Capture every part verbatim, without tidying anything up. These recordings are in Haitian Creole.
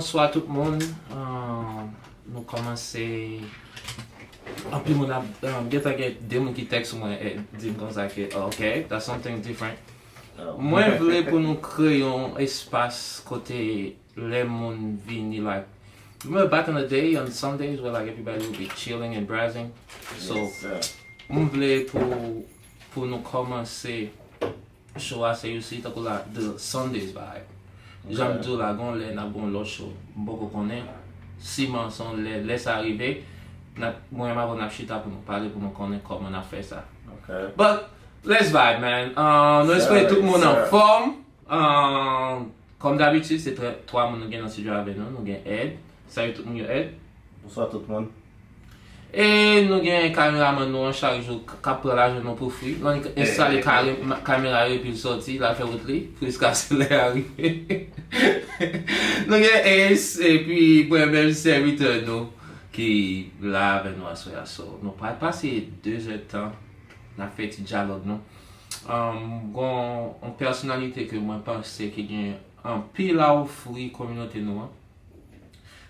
Bonswa tout moun. Ah, nou kòmanse. Anpil moun ap, ah, gentan gen de moun ki tèks mwen e di m konsa ke, oh, ok, that's something different. Mwen vle pou nou kreye yon espas kote lè moun vini, like, remember back in the day on Sundays where, like, everybody would be chilling and browsing. So, mwen vle pou, pou nou kòmanse show a se yousli tankou la, the Sundays vibe. Jan m di w la, gon lè n ap gon lòt show. M poko konnen. Siman se yon lè, lè sa rive, n ap, mwen menm avè w n ap chita pou nou pale, pou nou konnen kòman n ap fè sa. But, let's vibe, man. Uh, nou espere tout moun anfòm. Uh, kòm dabitid, se trè, twa moun nou gen nan studio avè nou. Nou gen Ed. Salut tout moun yo, Ed. Bonswa tout moun. E nou gen kameraman nou an chak jou k ap pran lajan nou pou fri. L annik enstale kamera yo epi l sòti, l al fè wout li, jiskaske lè a rive. Nou gen Ace, epi mwen menm sèvitè nou ki la avè nou aswè a. So, nou pral pase de zè tan, n ap fè ti dyalòg nou. Um, gon yon pèsonalite ke mwen panse ki gen anpil a ofri kominote nou an.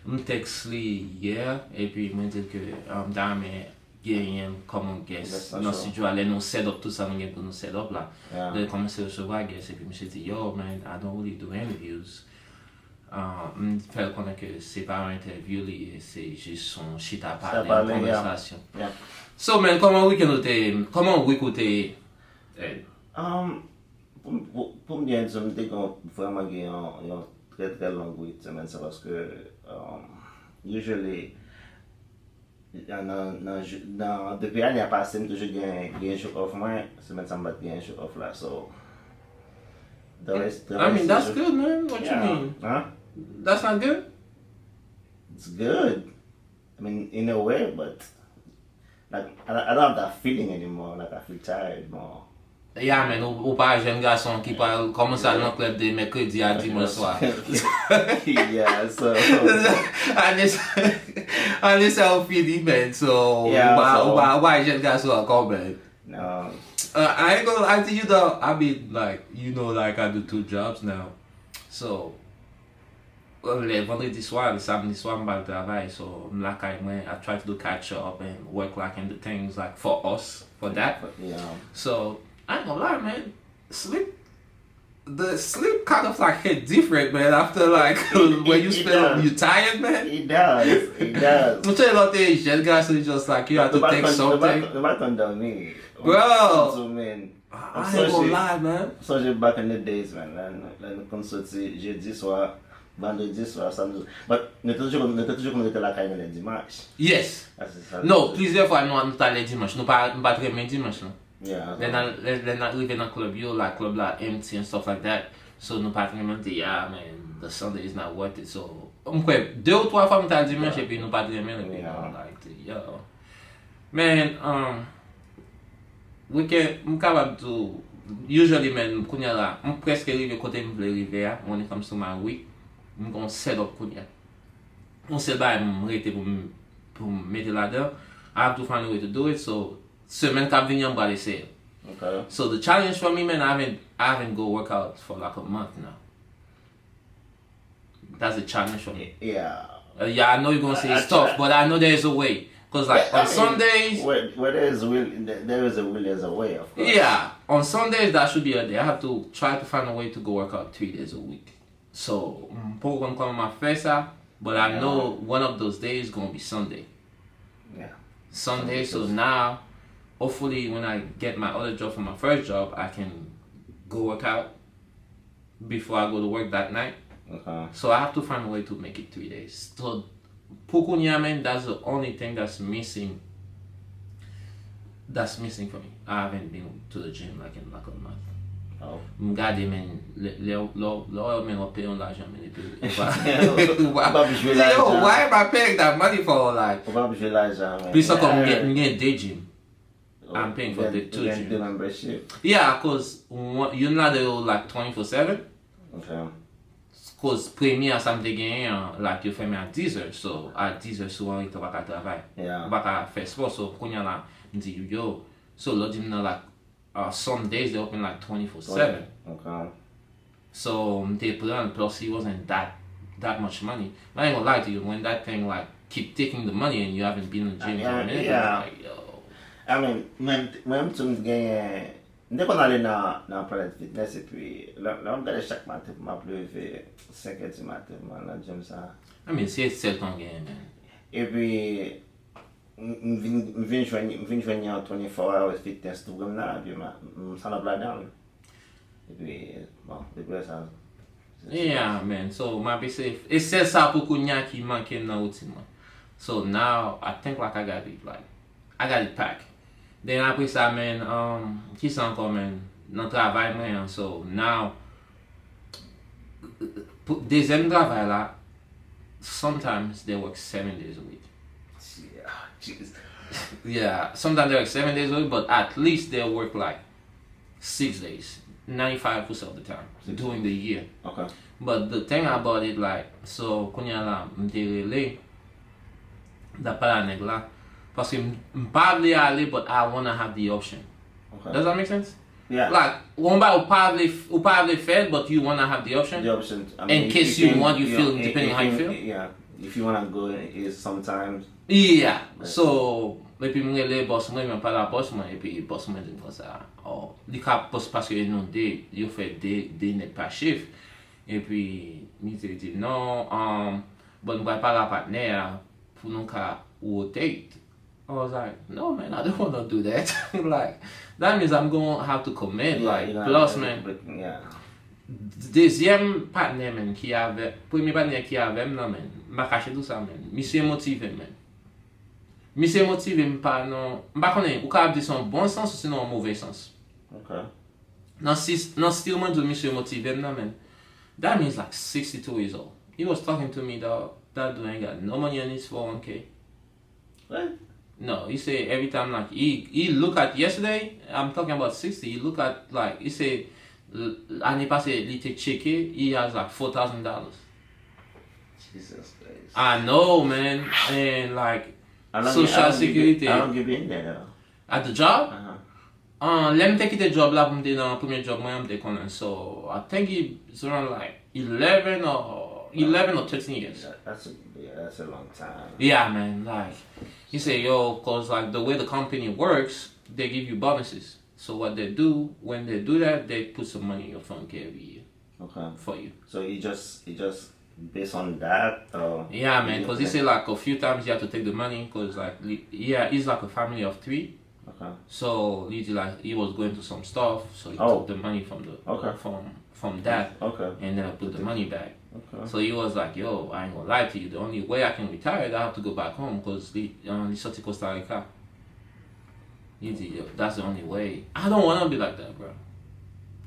M tèks li yè, epi mwen di l ke, um, m ta renmen genyen l kòm yon guest nan studio a, lè nou set up tout sa nou gen pou nou set up la. Lè l kòmanse resevwa guest, epi misye di, yo, man, I don't really do interviews. Uh, m fè l konnen ke se pa yon entèvyou li ye, se jis yon chita pale, yon konvèsasyon. So, man, kòman weekend ou te, kòman week ou te ye? Um, pou, pou, pou m byen di w, m te gen, vrèman gen yon, yon trè, trè long week semèn sa, paske, um, usually, nan, nan, nan, depi ane a pase, m toujou gen, gen jou off mwen, semèn sa m pa t gen jou off la, so, the rest, the rest I mean, that's good, man. What you mean? Huh? That's not good? It's good. I mean, in a way, but, like, I, I don't have that feeling anymore. Like, I feel tired more. Yeah, man, ou, ou pa jèn gason ki pral kòmanse al nan klèb de mèkredi a dimanch swa. Yeah, so. Ane sa, ane sa ou fini, man. So, ou pa, ou pa, ou pa jèn gason ankò, man. No. Uh, I ain't gonna lie to you though. I mean, like, you know, like, I do two jobs now. So, lè vandredi swa, lè samdi swa, m pa al travay, so m lakay mwen, I try to do catch up and work, like, in the things, like, for us, for that. So, I ain't gonna lie, man, sleep, the sleep kind of, like, hit different, man, after, like, when you spend, you tired, man. It does, it does. Mwen te lè te jèn gason, just like, you have to take something. Nou pa konn dòmi. Bro. Sonje, man. Sonje back in the days, man. Lè, lè nou konn soti jedi swa, vandredi swa, samdi. But nou te toujou, nou te toujou konn rete lakay nou lè dimanch. Yes. Non, plizyè fwa nou, nou t al lè dimanch. Nou pa, nou pa t renmen dimanch, non. Lè n al, lè, lè n al rive nan klèb yo, la, klèb la empty and stuff like that. So, nou pa t renmen, nou te, yeah, man, the Sunday is not worth it. So, m kwè, de ou twa fwa m t al dimanch, epi nou pa t renmen, epi nou, like, yo. Man, um, weekend, m kapab di w, usually, man, kounye a la, m prèske rive kote m vle rive a, when it comes to my week, m gon set up kounye a. Yon sèl bagay m rete pou m, pou m mete ladan, I have to find a way to do it, so, semèn k ap vini an, m pral eseye. So, the challenge for me, man, I haven't, I haven't go work out for, like, a month now. That's a challenge for me. Yeah. Uh, yeah, I know you're gonna say it's tough, but I know there's a way. Cause, like, on Sundays, where, where there is will, there is a will, there's a way, of course. Yeah, on Sundays that should be a day. I have to try to find a way to go work out three days a week. So, m poko konn kòman m ap fè sa, but I know one of those days gonna be Sunday. Sunday, so now, hopefully, when I get my other job from my first job, I can go work out before I go to work that night. So I have to find a way to make it three days. So, pou kounye a, man, that's the only thing that's missing, that's missing for me. I haven't been to the gym, like, in, like, a month. M gade, man, lè, lè, lè, lè w wè, man, w ap peye yon lajan, man, epi ou pa, ou pa, yo, why am I paying that money for, like? Ou p ap jwe lajan, man. Plis ankò, m gen, m gen de gym. I'm paying for the two gym. Yeah, cause youn ladan yo, like, twenty-four seven. Cause premye a sa m te genyen an, like, yo fèmen a dizè. So, a dizè, si w anreta, ou pa ka travay. Ou pa ka fè spò. So, kounye a la, m di, yo. So, lè w di m nan, like, uh, some days they open, like, twenty-four seven. So, m te pran l, plus he wasn't that that much money. But I ain't gonna lie to you, when that thing like keep taking the money and you haven't been in the gym for a Yeah, minute, yeah. You're like, yo. I mean, mwen, mwen menm tou m te genyen, m te konn ale nan, nan Planet Fitness, epi lè lè m gade chak maten pou m ap leve senk è di maten pou m al nan gym sa. I mean, se sèl tan w genyen, man. Epi, m m vin, m vin jwenn, m vin jwenn yon twenty-four hours fitness tou, m nan, epi m, m, m sign up ladan l. Epi, bon, depi lè sa. Yeah, man. So, m ap eseye. E sèl sa pou kounye a ki manke m nan woutin mwen. So, now, I think like I got it, like, I got it back. Then apre sa, man, um, kisa ankò, man? Nan travay mwen an, so, now, pou, dezyèm travay la, sometimes they work seven days a week. Yeah, jeez. Yeah, sometimes they work seven days a week, but at least they work like six days, ninety-five percent of the time during the year. Okay. But the thing about it, like, so, kounye a la, m te rele, m t ap pale a nèg la, paske m, m pa vle ale, but I wanna have the option. Okay. Does that make sense? Yeah. Like, ou pa, ou pa vle, ou pa vle fè l, but you wanna have the option. The option. I In mean, case you want, you feel, depending on how you feel. Yeah. If you wanna go, is sometimes. Yeah. Right. So, epi m rele boss mwen, mwen pale a boss mwen, epi boss mwen di m konsa, oh, li ka pos paske nou de, yo fè de, de nèg pa chif. Epi, li te di, non, um, bon, nou pral pale a patnè a pou nou ka rotate. I was like, no, man, I don't want to do that. Like, that means I'm gonna have to commit, Yeah, like, you gotta plus, go man. But, yeah. Dezyèm patnè, man, ki avè, premye patnè ki avè m nan, man, m pa kache tou sa, man. Misye motive m, man. Misye motive m pa nan, m pa konnen, ou ka ap di se yon bon sans ou sinon yon move sans. Okay. Nan sis, nan stil mwen di w misye motive m nan, man. That means like sixty-two years old. He was talking to me, dog. That dude ain't got no money in his four oh one k. What? No, he said every time, like, he, he look at yesterday, I'm talking about sixty, he look at, like, he said, l- ane pase, li te tcheke, he has like four thousand dollars. Jesus Christ. I know, man. And like, How long- Social how long you been- Security. How long you been there? At the job? Uh-huh. Uh, lè m te kite job la pou m te nan premye job mwen an, m te konnen. So, I think it's around like eleven or eleven or thirteen years. Yeah, that's a, yeah, that's a long time. Yeah, man. Like, he said, yo, cause like the way the company works, they give you bonuses. So what they do, when they do that, they put some money in your four oh one k every year Okay. for you. So you just, you just based on that, or Yeah, man, because he said like a few times you have to take the money, because like, li- yeah, he's like a family of three. Okay. So he did, like, he was going through some stuff, so he Oh. took the money from the Okay. from from that, Okay. and then I put the money back. Okay. So he was like, yo, I ain't gonna lie to you. The only way I can retire, I have to go back home because the um, the Costa Rica. He did, yo, that's the only way. I don't wanna be like that, bro.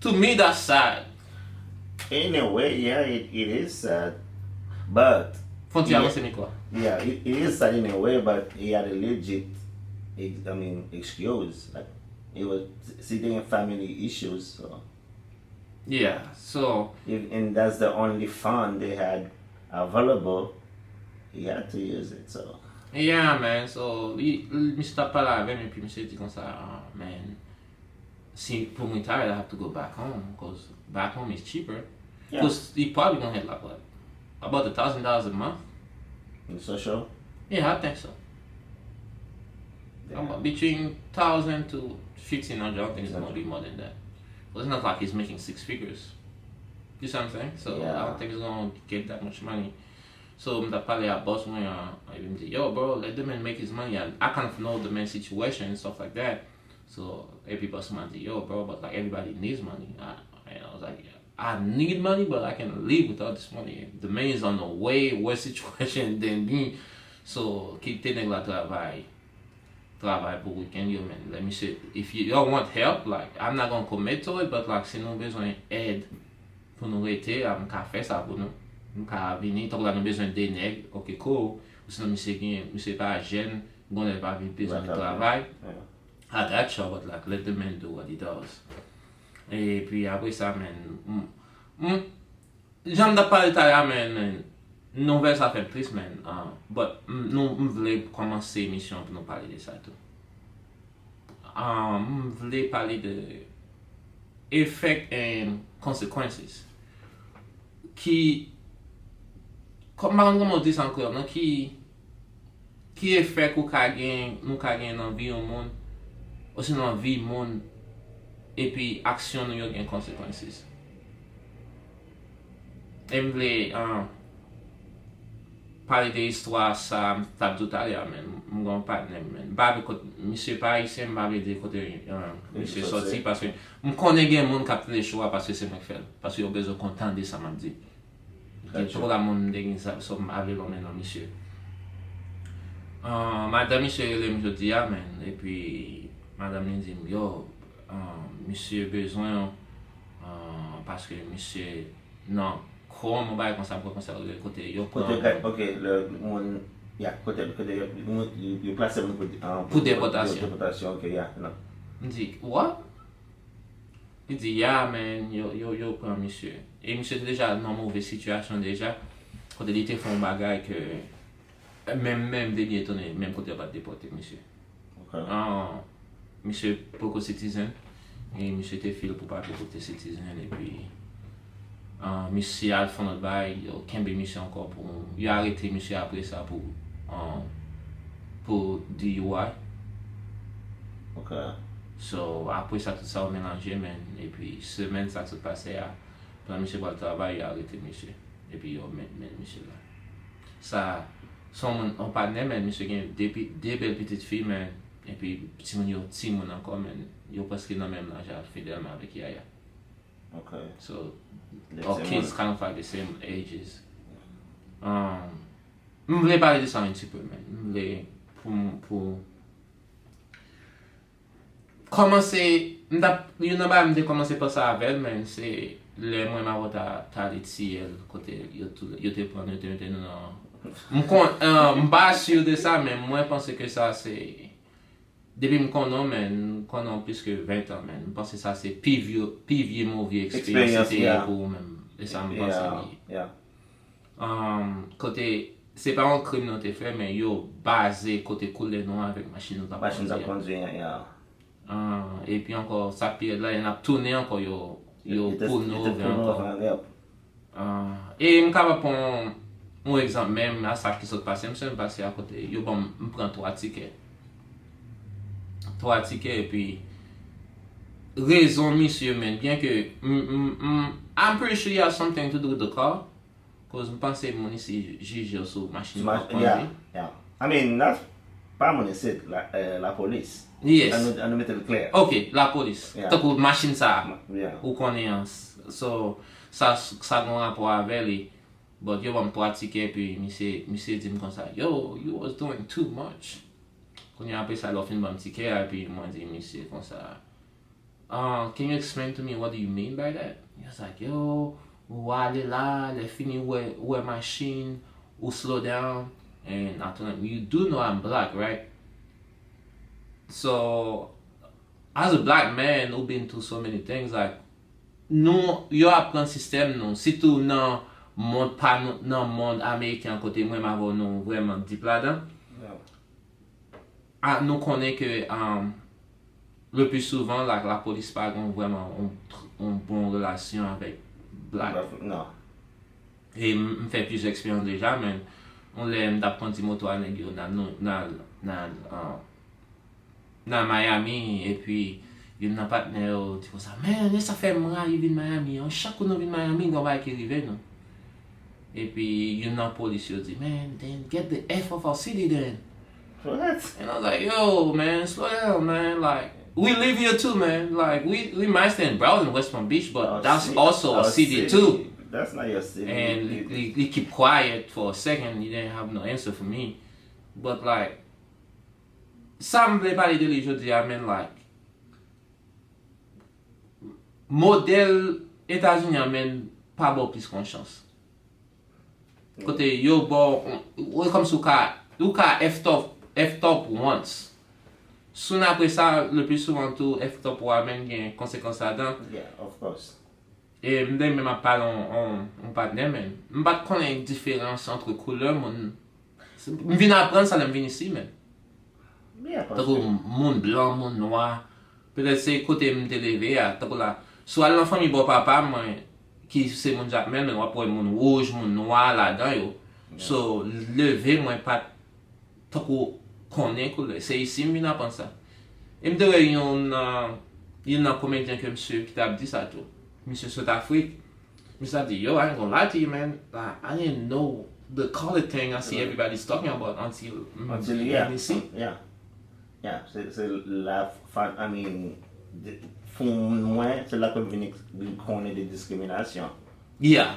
To me, that's sad. In a way, yeah, it, it is sad, but Fon ti Yeah. avanse mikwo. Yeah, it, it is sad in a way, but he had a legit, ex- I mean, excuse. Like, it was sitting in family issues, so Yeah, so if, and that's the only fund they had available. He had to use it, so Yeah, man. So, li, li, misye t ap pale avè m, epi misye di konsa, ah, man, si pou mwen tired, I have to go back home, because back home is cheaper. Yeah. Because he probably gonna have like what, about a thousand dollars a month. You so sure? Yeah, I think so. Yeah. About between thousand to fifteen hundred. I don't think it's gonna be more than that. But it's not like he's making six figures. You see what I'm saying? So I Yeah. don't think he's gonna get that much money. So m t ap pale a boss mwen an, epi m di, yo, bro, let the man make his money. And I kind of know the man's situation and stuff like that. So epi boss mwen di, yo, bro, but like everybody needs money. I, and I was like, yeah, I need money, but I can live without this money. The man is on a way worse situation than me. So kite nèg la travay. Travay pou weekend yo, man. Let me say, if you, y'all want help, like, I'm not gonna commit to it, but like, si nou bezwen èd pou nou rete, a, m ka fè sa pou nou. M ka vini, tankou la nou bezwen de nèg, ok, cool. Ou sinon misye gen, misye pa jèn, gon lè pa vin bezwen Right, okay. Travay. Yeah. I got you, but like, let the man do what he does. Epi apre sa, man, m, m, jan m t ap pale talè a, man, man, nouvèl sa fè m tris, man. Ah, but m, nou, m vle kòmanse emisyon pou nou pale de sa tou. Ah, m vle pale de effect and consequences ki Kòm m pa konn kòman w di sa an kreyòl, non, ki, ki efè k ou ka gen, nou ka gen nan vi yon moun, osi nan vi moun, epi aksyon nou yo gen consequences. E m vle, ah, pale de istwa sa m t ap di w talè a, men m gen yon patnè, men m pa vle kot, misye pa ayisyen, m pa vle di kote, ah, misye sòti, paske m konnen gen moun k ap tande show a paske se mwen k fè l, paske yo bezwen konn tande sa m ap di. Gen twa moun m te gen sa, so m pa vle lonmen non misye. Ah, madanm misye rele m jodi a, men, epi madanm li di m, yo, ah, misye bezwen w, ah, paske misye nan kòm yon bagay konsa, m kwè konsa, kote yo pran. Kote yo ka, ok, lè moun, ya, kote, kote yo, moun, yo, yo plase moun pou, ah, pou depòtasyon. Depòtasyon, ok, ya, non. M di, what? Li di, ya, men, yo, yo, yo pran misye. E misye te deja nan move sitiyasyon deja, kote li te fè yon bagay ke, menm, menm de li etone, menm kote yo pa t depòte misye. Ok. Ah, misye poko citizen, e misye te fil pou papye pou te citizen, epi, ah, misye al fè yon lòt bagay, yo kenbe misye ankò pou, yo arete misye apre sa pou, ah, pou D U I. Ok. So, apre sa, tout sa yo melanje, men, epi semèn sa k sot pase a, pandan misye pral travay, yo arete misye. Epi yo met, met misye la. Sa, se yon moun, yon patnè, men, misye gen de pi, de bèl pitit fi, men, epi timoun yo, timoun ankò, men, yo prèske nan menm laj la, fidèlman avèk Yaya. Ok. So, our kids kind of like the same ages. Um, m vle pale de sa yon ti pe, men. M vle pou, pou kòmanse, m t ap, youn nan bagay m te kòmanse panse avè l, men se lè mwen m avè w ta, ta ale Tiyèl, kote yo tou, yo te pran, yo te mete nou nan, m kon, ah, m pa si de sa, men mwen panse ke sa se, depi m konnen w, men, m konnen w plis ke ven tan, men, m panse sa se pi vye, pi vye move eksperyans li te ye pou ou menm. E sa m panse li ye. Um, kote, se pa yon krim nou te fè, men yo baze kote koulè nou avèk machin nou t ap kondui. Machin nou t ap kondui, ya. Ah, epi ankò, sa k pi rèd la, y ap tounen ankò, yo, yo pou nou ouvè ankò. Ah, e m kapab pran yon egzanp menm a sa ki sot pase m, semèn pase a kote yo ban m, m pran twa tikè. Twa tikè, epi rezon misye, men, byen ke m, m, m, I'm pretty sure you have something to do with the car, cause m panse moun isi jije w sou machin ou ap kondui. Yeah, yeah. I mean, that's pa moun isit, la, eh, lapolis. Yes. An nou, an nou mete l klè. Ok, lapolis. Yeah. Tankou machin sa a, ou konnen an. So, sa, sa gen rapò avè li. But yo ban m twa tikè, epi misye, misye di m konsa, yo, you was doing too much. Kounye a, apre sa, lè w fin ban m tikè a, epi mwen di misye konsa, ah, can you explain to me what do you mean by that? He was like, yo, ou ale la, lè fini ou wè, ou wè machin, ou slow down, and I told him, you do know I'm black, right? So, as a black man who been through so many things, like, nou, yo aprann sistèm nou, sitou nan mond pa nou, nan mond ameriken an kote mwen m avè w nou vrèman deep ladan. Yeah. Ah, nou konnen ke, um, le pli souvan, la, lapolis pa gen vrèman yon, yon bon relasyon avèk black. Non. E m, m fè plizyè eksperyans deja, men yon lè m t ap kondi moto a nèg yo nan, nan, nan, nan, ah, nan Miami, epi youn nan patnè yo di konsa, man, e sa fè m rayi vin Miami an. Chak kou nou vin Miami, gen yon bagay ki rive nou. Epi youn nan polis yo di, man, then get the F off our city then. What? And I was like, yo, man, slow down, man. Like, we live here too, man. Like, we, we might stay in Broward and West Palm Beach, but that's also a city too. That's not your city. And li, li, li keep quiet for a second. He didn't have no answer for me. But, like, sa m vle pale de li jodi a, man, like, modèl Etazini an, man, pa ba w plis konsyans. Kote yo ba w, ou, kòmsi ou ka, ou ka F top, F top once. Soon apre sa, le pli souvan tou, F top ou a, man, gen konsekans ladan. Yeah, of course. E m te menm ap pale yon, yon, yon patnè, men m pa t konnen diferans ant koulè moun. M vin aprann sa lè m vin isi, men. Tankou moun blan, moun nwa. Petèt se kote m te leve a. Tankou la, si w al nan fanmi bò papa mwen, ki se moun Jakmèl, men w ap wè moun wouj, moun nwa ladan yo. So, leve mwen pa t tankou konnen koulè. Se isi m vin aprann sa. E m te wè yon, uh, yon nan komedyen ke m swiv ki t ap di sa tou. Misye sot Afrik. Misye ap di, yo, I ain't gonna lie to you, man. I, I didn't know the color thing I see everybody's talking about until, mm, Until, vin yeah. Isi. Yeah. Yeah. Se, se la, fan, I mean, de- pou mwen, se la ke m vin, vin konnen de diskriminasyon. Yeah.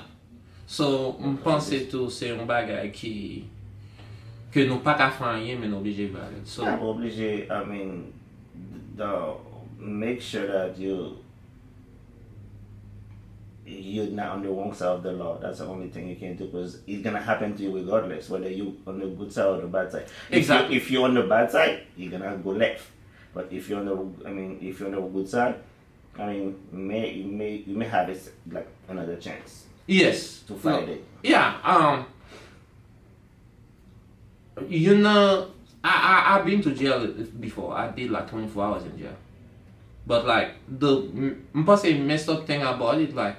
So, m panse tou se yon bagay ki ke nou pa ka fè anyen, men nou oblije violate. So, Yeah, ou oblije, I mean, the, make sure that you you're not on the wrong side of the law. That's the only thing you can do because it's gonna happen to you regardless, whether you on the good side or the bad side. If Exactly. You, if you're on the bad side, you're gonna go left. But if you're on the, I mean, if you're on the good side, I mean, you may you may you may have it like another chance Yes. to fight it. Yeah. Um. You know, I, I I've been to jail before. I did like twenty-four hours in jail. But like the m- m panse messed up thing about it, like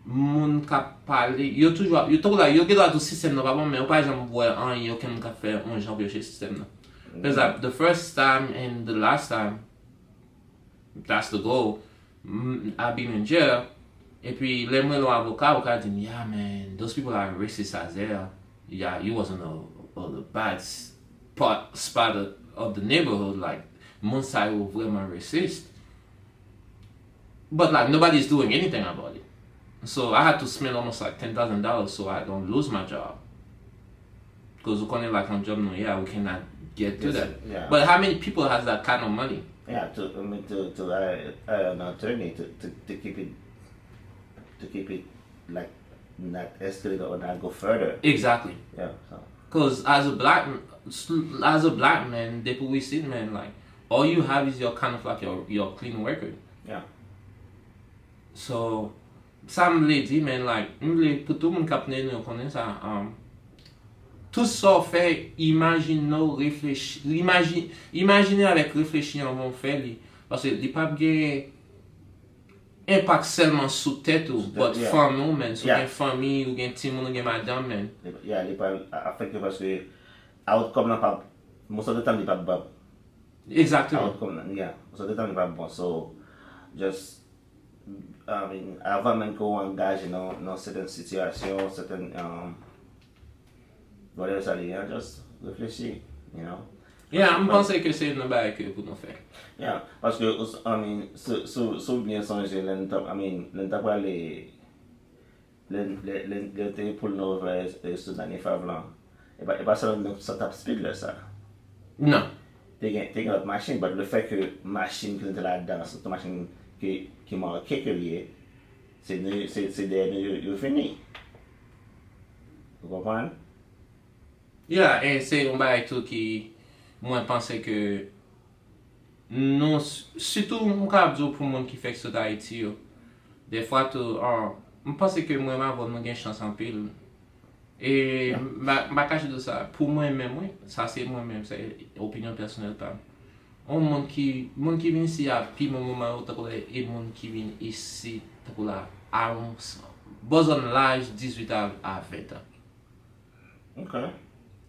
moun k ap pale, yo toujou ap- yo tou la yo gen dwa di sistèm nan pa bon, men yo pa janm wè anyen okenn moun k ap fè yon jan pou yo chanje sistèm nan. Because like, the first time and the last time, that's the goal. Mm, I've been in jail. Epi lè mwen lè avoka, avoka di m, yeah man, those people are racist as hell. Yeah, you was on a, on the bad s- part spot of, of the neighborhood. Like, moun sa yo vrèman racist. But like, nobody's doing anything about it. So I had to spend almost like ten thousand dollars so I don't lose my job. Because we connect like on job no, yeah, we cannot get to Yes, that. Yeah. But how many people has that kind of money? Yeah, to I mean to to hire, hire an attorney to, to, to keep it to keep it like not escalate or not go further. Exactly. Yeah. So. Cause as a black as a black man, depi w isit, man, like, all you have is your kind of like your your clean record. Yeah. So, sa m vle di, man, like, m vle pou tout moun k ap tande nou yo konnen sa. Um, tout sa w fè, imajine w, reflechi, imajine, imajine avèk reflechi anvan w fè li. Paske li p ap gen enpak sèlman sou tèt ou, Sou tèt, but yeah. Fanmi w, man. Si w Yeah. Gen fanmi, ou gen timoun, ou gen madanm, man. Yeah, li pa afekte paske outcome nan pa most of the time li pa bon. Exactement. Outcome nan, yeah. Most of the time li pa bon. So, just I mean, avan menm ke w angaje nan nan sèten sitiyasyon, sèten um, whatever sa li ye, just reflechi, you know. Yeah, m panse ke se youn nan bagay ke pou nou fè. Yeah, paske ou s- I mean, si si si w byen sonje lè n t ap I mean, lè n t ap prale lè lè lè lè te pull over sou Dany Favre lan. E pa e pa sèlman nou sa t ap speed lè sa. Non. Te gen te gen lòt machin, but le fè ke machin ki te ladan se te machin ki ki make ke l ye, se nou se se dèyè nou yo yo vini. Ou konprann? Yeah, e se yon bagay tou ki mwen panse ke nou, sitou m ka ap di w pou moun ki fèk sot Ayiti yo, defwa tou, ah, m panse ke mwen menm avè w nou gen chans anpil. E m pa m pa kache di w sa, pou mwen menm, wi, sa se mwen menm, se opinyon pèsonèl pa m. Yon moun ki moun ki vin isi a pi bon moman yo tankou lè e moun ki vin isi tankou la a yon bò zòn laj dizuit a a ven an. Ok.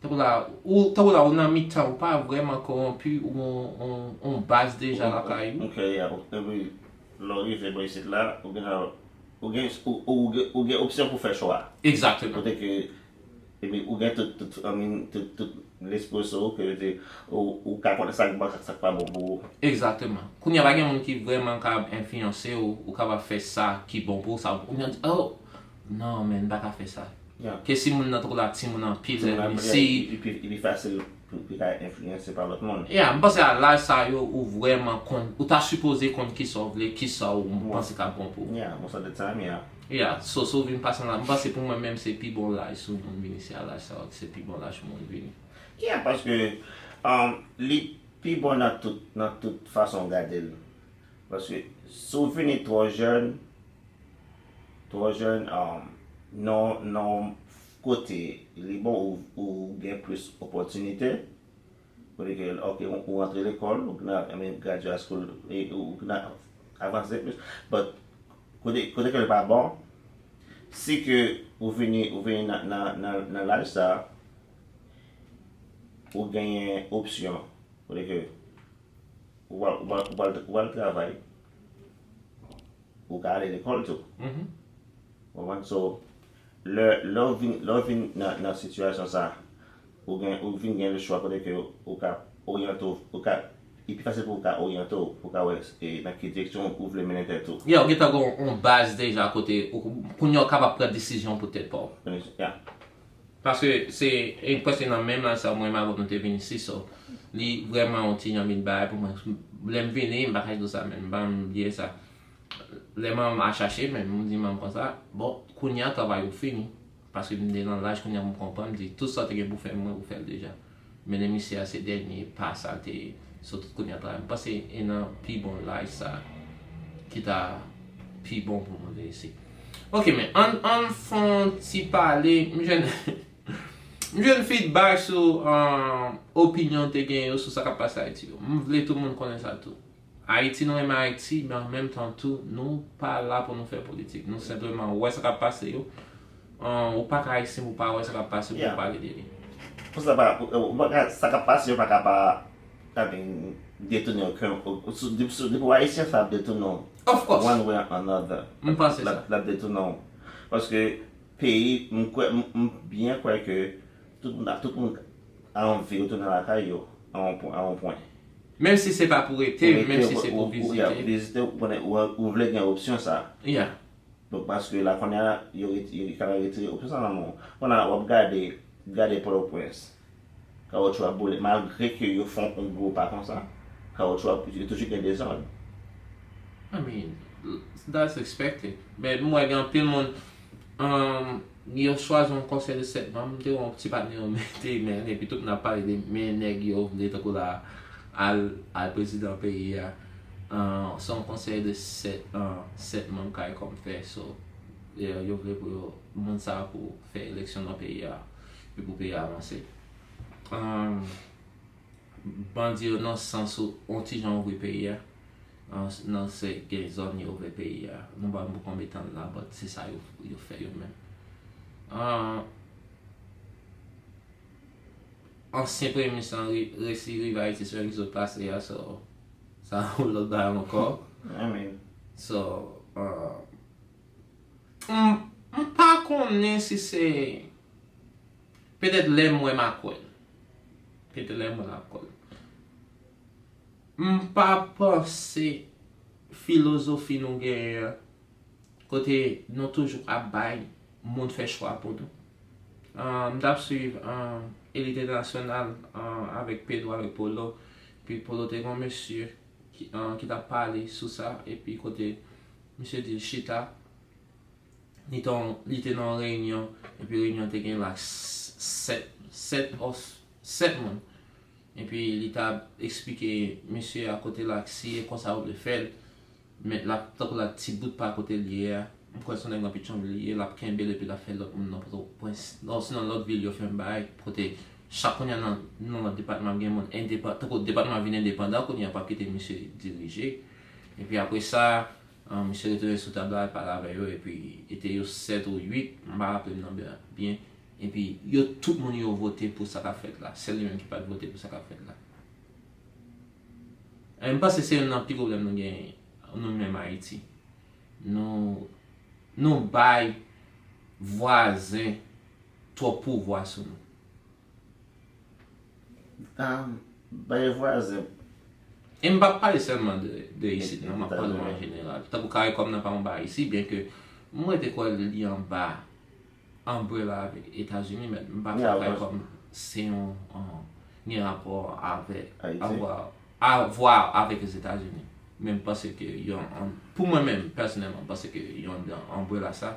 Tankou la ou tankou la ou nan mitan, ou pa vrèman kowonpi, ou gon yon baz deja lakay ou. Ok, yeah, epi lè w rive bò isit la, ou gen ou gen ou ou gen ou gen opsyon pou fè chwa. Egzakteman. Kote ke epi ou gen tout tout I mean, tout tout lespri sou ou ke ou ou ka konnen sa k bon sa k pa bon pou ou. Egzakteman. Kounye a pa gen moun ki vrèman kapab enfliyanse w, ou kapab fè sa ki bon pou ou, sa ou di, oh, non, men m pa ka fè sa. Yeah. Ke si moun nan twò la timoun anpil, Timoun anpil, si li pi li pi fasil pou li ka enfliyanse pa lòt moun. Yeah, m panse a laj sa yo ou vrèman konn, ou ta sipoze konn kisa w vle, kisa w panse k ap bon pou ou. Yeah, most of the time, yeah. Yeah, so si w vin pase la, m panse pou mwen menm se pi bon laj si w moun vini, se a laj sa yo, se pi bon laj pou moun vini. Yeah, paske um, li pi bon nan tout nan tout fason w gade l. Paske si w vini twò jèn, twò jèn, um, nan nan kote li bon ou, ou gen plis opòtinite. Kote ke, ok, ou, ou antre lekòl, ou nan I mean, graduate school, e ou nan avanse plis. But kote kote ke l pa bon, Si ke ou vini, ou vini nan, nan, nan, nan laj sa, ou genyen opsyon. Kote ke ou pral, ou pral, ou pral, ou pral travay, ou ka ale lekòl tou. Ou konprann? So, lè, lè w vin, lè w vin nan, nan sitiyasyon sa, ou gen, ou vin gen le chwa kote ke ou ka oryante w, ou ka, li pi fasil pou ou ka oryante w, pou ou ka wè e nan ki direksyon ou vle mennen tèt ou. Yeah, ou gentan gen yon, yon baz deja kote ou, kounye a ou kapab pran desizyon pou tèt pa w. Yeah. Paske se e, prèske nan menm laj sa mwen menm avè w nou te vin isi, so, li vrèman yon ti jan vin bagay pou mwen. Lè m vini, m pa ka di w sa, men m pa bliye sa. Lè manman m al chache, men m di manman m konsa, bon, kounye a travay ou fini. Paske m te nan laj kounye a pou m konprann, m di, tout sa w te gen pou fè, mwen, ou fè l deja. Men lè misye a se dènye pa sa l te ye. So, tout kounye a travay. M panse e nan pi bon laj sa ki ta pi bon pou mwen reyisi. Ok, men ann, ann fè yon ti pale. M jwenn, m jwenn feedback sou, um, opinyon te gen yo sou sa k ap pase Ayiti yo. M vle tout moun konnen sa tou. Ayiti, nou renmen Ayiti, men an menm tan tou, nou pa la pou nou fè politik. Nou senpleman wè sa k ap pase yo. An, ou pa ka isi, ou pa wè sa k ap pase pou w pale de li. Pou sa pa, ou pa ka, sa k ap pase yo pa ka pa, I mean, detounen w, ke, ou, ou, sou, depi, sou, depi w Ayisyen, sa ap detounen w. Of course. One way or another. M panse sa. L ap, l ap detounen w. Paske peyi, m kwè, m, m byen kwè ke tout moun, tout moun anvi retounen lakay yo, a yon pwen, a yon pwen. Menm si se pa pou rete, menm si se pou vizite. Vizite, ou konnen, ou, ou vle gen opsyon sa. Yeah. Donk, paske la, kounye a, yo ret-, yo ka retire opsyon sa nan men w. Kounye a, w ap gade, gade Pòtoprens. Kawotchou ap boule. Malgre ke yo fè yon gwo pa konsa, kawotchou ap, yo toujou gen dezòd. I mean, that's expected. Men m wè gen anpil moun, um, yo chwazi yon konsèy de sèt manm. M te wè yon ti patnè yo mete men, epi tout moun ap pale de men nèg yo vle tankou la al, al prezidan peyi a. Uh, se yon konsèy de sèt, uh, sèt manm kay kòm fè, so, yo, yo vle pou yo, moun sa pou fè eleksyon nan peyi a, epi pou peyi a avanse. Um, Bandi yo nan sans ou, yon ti jan ouvri peyi a. Nan, nan se gen zòn yo ouvri peyi a. Nou pa konn konbyen tan la, but se sa yo, yo fè yo menm. Ah, ansyen premye minis lan ri-, resi rive Ayiti semèn ki sot pase a, so, sa yon lòt bagay ankò. I mean. So, ah, m, m pa konnen si se, petèt lè m wè m a kwè l. Petèt lè m wè l a kwè l. M pa panse filozofi nou genyen an, kote nou toujou ap bay moun fè chwa pou nou. Ah, m t ap swiv, ah, Elite Nasyonal, ah, avèk Pedro, avèk Polo. Pi Polo te gen yon mesye ki, ah, ki t ap pale sou sa, epi kote misye di l chita, li te, li te nan yon reyinyon, epi reyinyon te gen la s-, sèt, sèt, sèt moun. Epi li t ap eksplike mesye a kote la, si e konsa ou vle fè l, men l ap, tankou la ti bout pa kote l ye a, m kwè se yon nèg nan Petyonvil li ye, l ap kenbe l epi l ap fè lòt moun nan Pòtoprens, non, sinon lòt vil yo fè menm bagay, kote chak kounye a nan, nan lòt depatman ap gen moun endepan-, tankou depatman vin endepandan, kounye a p ap kite misye dirije. Epi apre sa, ah, misye retounen sou tab la, l pale avè yo, epi e te yo sèt ou uit, m pa raple m nan byen, byen. Epi yo tout moun yo vote pou sa k ap fèt la. Sèl li menm ki pa t vote pou sa k ap fèt la. E m panse se youn nan pi gwo pwoblèm nou genyen, nou menm Ayiti. Nou, nou bay vwazen twòp pouvwa sou nou. Ah, bay vwazen. E m p ap pale sèlman de, de isit, non, m ap pale an jeneral. Tankou Karikòm nan pa yon bagay isi, byen ke m rete kwè li anba umbrella avèk Etazini, men m pa kwè Karikòm se yon, yon, gen rapò avèk, avwa, avwa avèk Etazini. Men m panse ke yon, yon, pou mwen menm, pèsonèlman, m panse ke yon dan umbrella sa.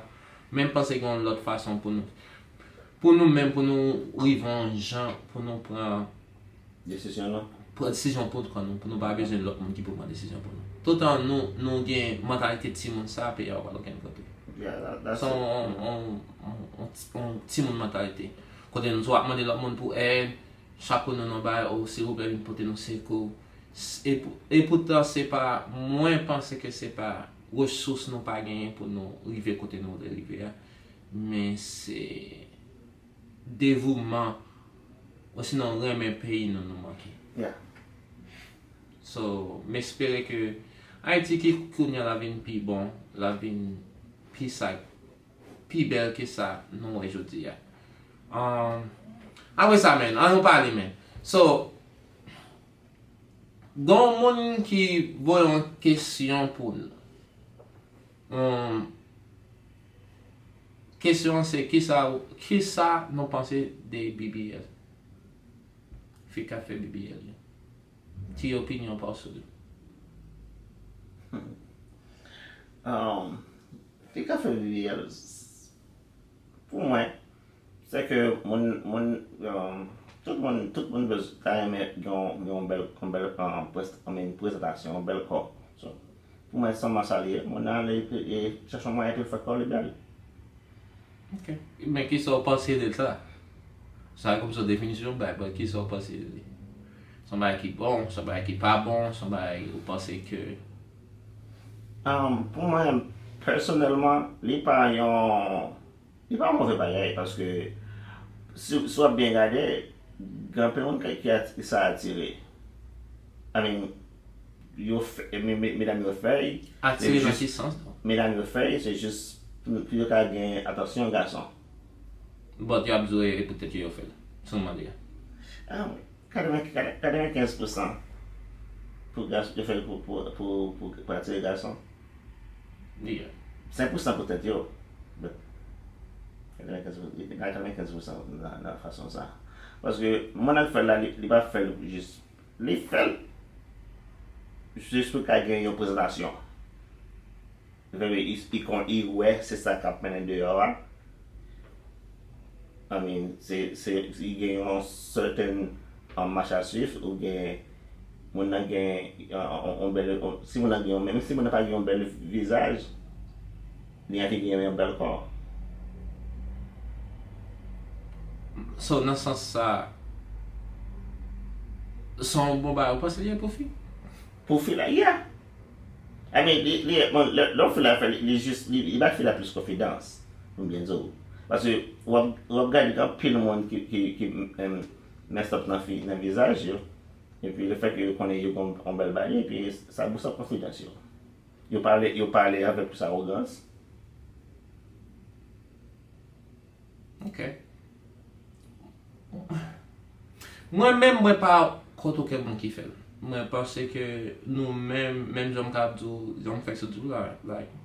Men m panse gen yon lòt fason pou nou, pou nou menm, pou nou rive yon jan, pou nou pran desizyon, non? Pran desizyon pou kò nou, pou nou pa bezwen lòt moun ki pou pran desizyon pou nou. Toutan nou, nou gen mantalite timoun sa, peyi a pa pral okenn kote. Yeah, that, that's it. Se yon, yon, yon, yon, yon timoun mantalite. Kote nou tou ap mande lòt moun pou èd, chak kote nou nan bay, "Oh, silvouplè, vin pote nou sekou." S-, e pou, e poutan, se pa, mwen panse ke se pa resous nou pa genyen pou nou rive kote nou vle rive a. men se devouman, osinon renmen peyi nou nou manke. Yeah. So, m espere ke Ayiti ki kounye a la vin pi bon, la vin pi sa, pi bèl ke sa nou wè jodi a. Um, apre sa, men, an nou pale, men. So, gon moun ki voye yon kesyon pou nou. Um, kesyon an se kisa, kisa nou panse de B B L? Fi k ap fè B B L yo. Ki opinyon pa w sou li? Um, fi k ap fè B B L, pou mwen, se ke moun, moun, um, tout moun, tout moun bez- ta renmen gen yon, gen yon bèl, yon bèl um, prest- I mean, prezantasyon, yon bèl kò. So, pou mwen, se yon mach a li ye, moun nan ale e chèche yon mwayen pou l fè kò li bèl. Ok. Men kisa w panse de sa? Sa kòmsi yon definisyon w bay, but kisa w panse de li? Se yon bagay ki bon, se yon bagay ki pa bon, se yon bagay ou panse ke Um, pou mwen, pèsonèlman, li pa yon li pa yon move bagay paske si, si w ap byen gade, gen anpil moun ki, ki ati- ki sa atire. I mean, yo fè, me- me- medam yo fè y, atire nan jis- ki sans non? Medam yo fè y, se jis pou pou yo ka gen atansyon gason. But yo ap di w e poutèt yo yo fè l. Si w mande a. Ah, wi. Katreven- katrevenkenz pousan pou gason yo fè l pou, pou, pou, pou, pou atire gason. Yeah. Senk pousan pou tèt yo. But katrevenkenz pou- katrevenkenz pousan nan, nan fason sa. Paske moun nan k fè l la, li, li pa fè l jis. Li fè l jis pou ka gen yon prezantasyon. Li fè li, li, li kon- li wè se sa k ap mennen deyò a. I mean, se, se, li gen yon certain um, mach a swiv, ou gen moun nan gen yon, yon, yon bèl, yon- si moun nan gen yon, menm si moun nan pa gen yon bèl vizaj, li anvi gen yon bèl kò. So, nan sans sa, se yon bon bagay ou panse li ye pou fi? Pou fi la, yeah. I mean, li, li, bon, lè, lè fi la fè, li, li jis, li, li ba fi la plis konfidans, pou m byen di w. Paske w ap, w ap gade gen anpil moun ki, ki, ki um, mess up nan, fi, nan vizaj yo, epi le fèt ke yo konnen yo gen yon bèl bagay, epi sa bous ap konfidans yo. Yo pale, yo pale avèk plis awogans. Ok. Mwen menm, mwen pa kont okenn moun ki fè l. Mwen panse ke nou menm, menm jan m ka ap di w, jan m fèk sot di w la, like,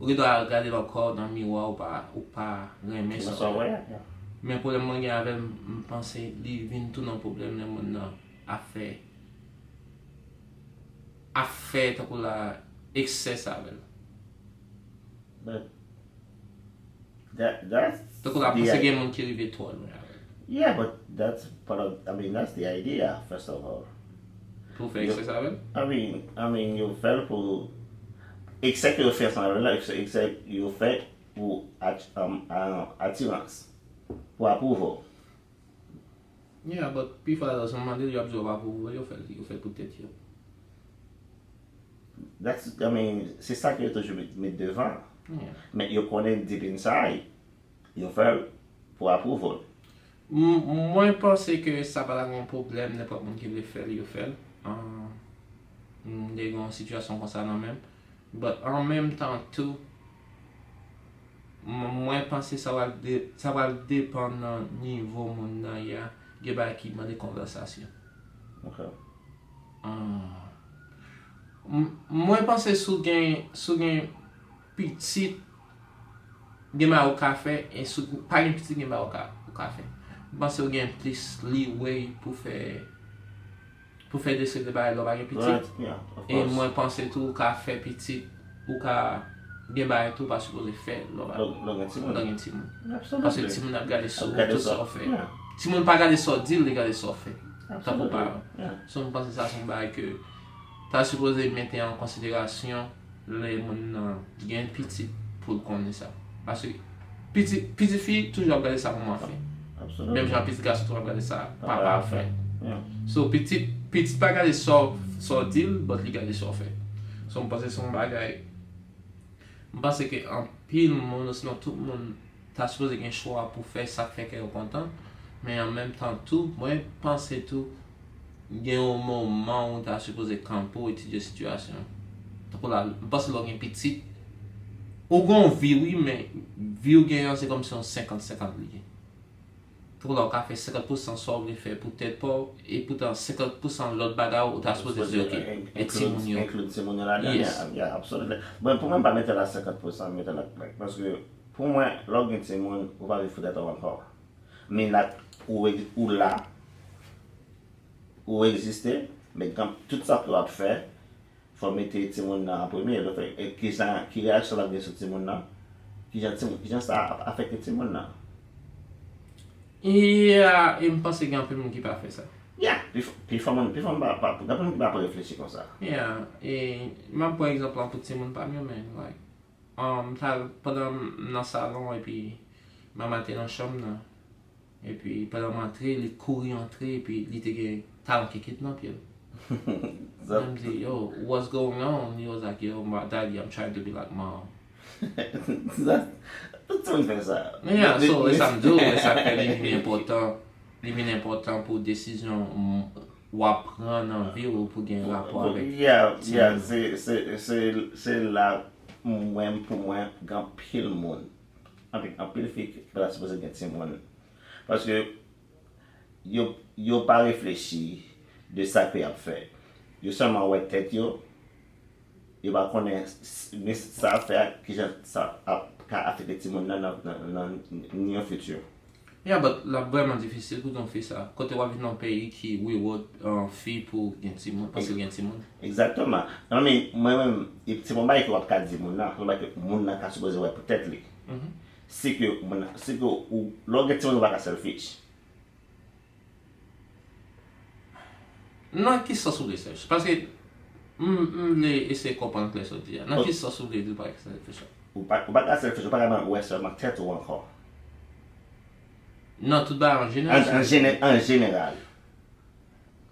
ou gen dwa al gade nan kò w nan miwa, ou pa, ou pa renmen sa w wè. Men pwoblèm mwen gen avè l, m panse li vin tounen yon pwoblèm lè moun nan ap fè, ap fè tankou la eksè sa avè l. But that that's Tankou la the panse i- gen moun ki rive twò lwen avè l. Yeah, but that's part of, I mean, that's the idea, first of all. Pou fè eksè sa avè l? I mean, I mean, yo fè l pou eksè ke yo fè ansanm avè l la, eksè, eksè yo fè pou at, um, uh, atirans, pou approval. Yeah, but pifwa lè sa mande yo ap di yo pa pou yo fè l, yo fè l pou tèt yo. That's, I mean, se sa ke yo toujou met, met devan. Yeah. Men yo konnen deep inside, yo fè l pou approval. M- Mwen panse ke sa pa ta gen pwoblèm, nenpòt moun ki vle fè l, yo fè l. Ah, m te gen yon sitiyasyon konsa nan men m. But an menm tan tou, m- mwen panse sa pral de- sa pral depann nan nivo moun nan ye a. Gen bagay ki mande konvèsasyon. Ok. Ah. M- Mwen panse si w gen, si w gen pitit, gen bagay ou ka fè, e si w pa gen pitit, gen bagay ou ka, ou ka fè. M panse w gen plis leeway pou fè, pou fè de seri de bagay lè w pa gen pitit. Right, yeah, of E course. Mwen panse tou ou ka fè pitit, ou ka gen bagay tou ou pa sipoze fè lè w pa, Lè lè w gen timoun. lè w gen timoun. Paske Absolutely. Timoun ap gade sou Ap gade tout sa. Sa w fè. Yeah. Timoun pa gade sa w di l, li gade sa w fè. Tankou Absolutely. Paran. Yeah. So m panse sa se yon bagay ke ta sipoze mete an konsiderasyon lè moun nan gen pitit pou l konnen sa. Paske pitit, pitit fi toujou ap gade sa manman fè. Absolutely. Menm jan pitit gason toujou ap gade sa papa Papa fè. Yeah. So pitit, pitit pa gade sa w- sa w di l, but li gade sa w fè. So m panse se yon bagay M panse ke anpil moun, osinon tout moun, ta sipoze gen chwa pou fè sa k fè kè yo kontan. Men an menm tan tou, mwen panse tou, gen yon moman ou ta sipoze kanpe w etidye sitiyasyon an. Tankou la, m panse lè w gen pitit, ou gen yon vi wi, men vi w gen an se kòmsi yon senkant senkant li ye. Tankou la, ou ka fè senkant pousan sa w vle fè pou tèt pa w, e poutan senkant pousan lòt bagay ou ta sipoze di, ok, e timoun yo. Include timoun yo ladan, yeah, yeah, absolutely. Bon, pou mwen, m pa mete la senkant pousan, m mete la, like, paske pou mwen, lè w gen timoun, ou pa viv pou tèt ou ankò. Men la, ou, ou la, ou egziste, men tout sa ke w ap fè, fò w mete timoun nan an premye. Lè w fè, e kijan, ki reyaksyon l ap gen sou timoun nan? Kijan timoun, kijan sa ap afekte timoun nan? Yeah, e m panse gen anpil moun ki pa fè sa. Yeah, pifò, pifò moun, pifò moun pa, pa, gen anpil moun ki pa reflechi konsa. Yeah, e m ap pran egzanp lan pou timoun pa m yo, men, like, um, m t al, pandan m nan salon, epi manman te nan chanm nan. Epi, pandan m antre, li kouri antre, epi li te gen talon kikit nan pye l. Mwen m di, yo, what's going on? He was like, yo, my daddy, I'm trying to be like mom. Sa, tout timoun fè sa. Yeah, so, e sa m di w, e sa k fè li vin enpòtan, li vin enpòtan pou desizyon w ap pran nan vi w pou gen rapò avèk timoun. Yeah, yeah, se, se, se, se la mwen, pou mwen, gen anpil moun, anpil, anpil fi ki pa ta sipoze gen timoun. Paske yo, yo pa reflechi de sa ke y ap fè. Yo sèlman wè tèt yo, yo pa konnen s-, s-, men sa ap fè a, kijan sa ap ka afekte timoun nan, nan, nan, nan near future. Yeah, but l ap vrèman difisil pou gen fi sa. Kote w ap viv nan yon peyi ki reward, uh, fi pou gen timoun, paske l gen timoun. Egzakteman. Non, men mwen menm, e se pa yon bagay ke w ap ka di moun nan, se yon bagay ke moun nan ka sipoze wè pou tèt li. Si ke, si ke ou, lè w gen timoun, ou pa ka selfish. Nan ki sans ou vle selfish? Paske m, m vle eseye konprann klè sa w di a. Nan ki sans ou vle di w pa ka selfish? Ou pa, ou pa ka selfish, ou pa ka wè sèlman tèt ou ankò. Nan tout bagay an jeneral. An, an jene-, an jeneral.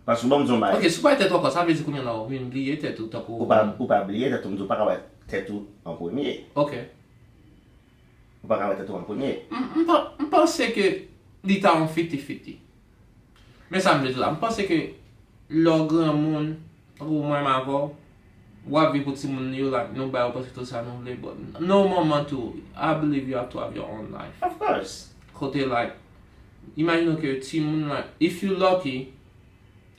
Paske bon, m di w yon bagay. Ok, si w pa wè tèt ou ankò, sa vle di kounye a la ou vin bliye tèt ou tankou ou pa, ou pa bliye tèt ou, m di w pa ka wè tèt ou an premye. Ok. Ou pa ka wè tèt ou an premye. M, m pa, m panse ke li ta yon fifty fifty. Men sa m vle di w la, m panse ke lè w granmoun, tankou mwen menm avè w, w ap viv pou timoun yo, like, nou ba yo prèske tout sa nou vle, but nan yon moman tou, I believe you have to have your own life. Of course. Kote, like, imajine ke timoun, like, if you lucky,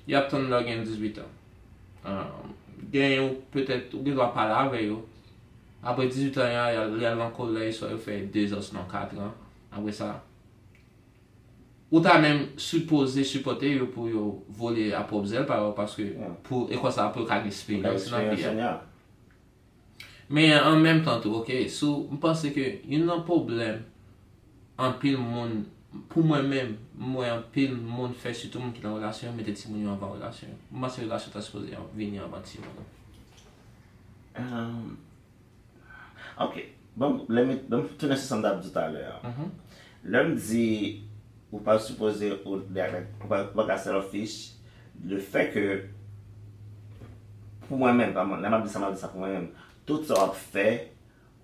y ap tann lè w gen dizuit an. Um, gen yon, petèt, ou gen dwa pale avè yo. Apre dizuit an, y a, y a, y al nan kolèj, swa yo fè de zan, sinon kat an. Apre sa, ou ta menm sipoze sipòte yo pou yo vole a pwòp zèl pa yo, paske pou, e konsa pou yo ka gen eksperyans nan vi a. Men an menm tan tou, ok, so, m panse ke youn nan pwoblèm anpil moun, pou mwen menm, m wè anpil moun fè, sitou moun ki nan relasyon, yo mete timoun yo anvan relasyon yo. M panse relasyon ta sipoze an-, vini anvan timoun yo. Um, ok. Bon, let me, bon, tounen sou sa m t ap di talè a. Lè m di ou pa sipoze, ou, ou pa, ou pa ka selfish, le fè ke, pou mwen menm, pa mwen, lè m ap di sa, m ap di sa pou mwen menm, tout sa w ap fè,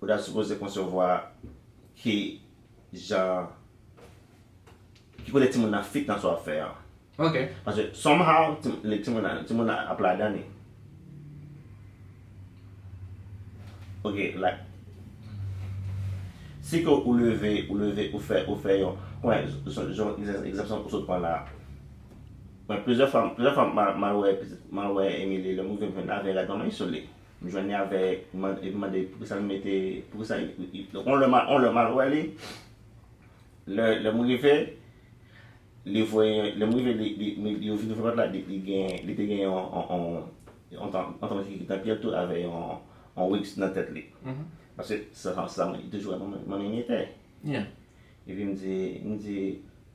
ou ta sipoze konsevwa ki jan, ki kote timoun nan fit nan sa w ap fè a. Ok. Paske somehow, ti, le timoun nan, timoun nan ap ladan li. Ok, like, si ke ou leve, ou leve, ou fè, ou fè yon, wè, jan, jan, egzanp, egzanp sa ou sot pran la. Mwen, plizyè fwa, plizyè fwa, m al, m al wè, m al wè Emily, lè m rive, m jwenn avè l, gad manman sou li. M jwenn li avè, m mande, m mande poukisa l mete, poukisa, on lè m al, on lè m al wè li, lè, lè m rive, li voye, lè m rive, li, li, li, yo vin ouvri pòt la, li, li gen, li te gen yon, yon, yon, yon tan, yon tan ki nan pye l tou avè yon, yon wig nan tèt li. Paske sa, sa, sa, li toujou wè manman, manman li te. Yeah. Epi m di, m di,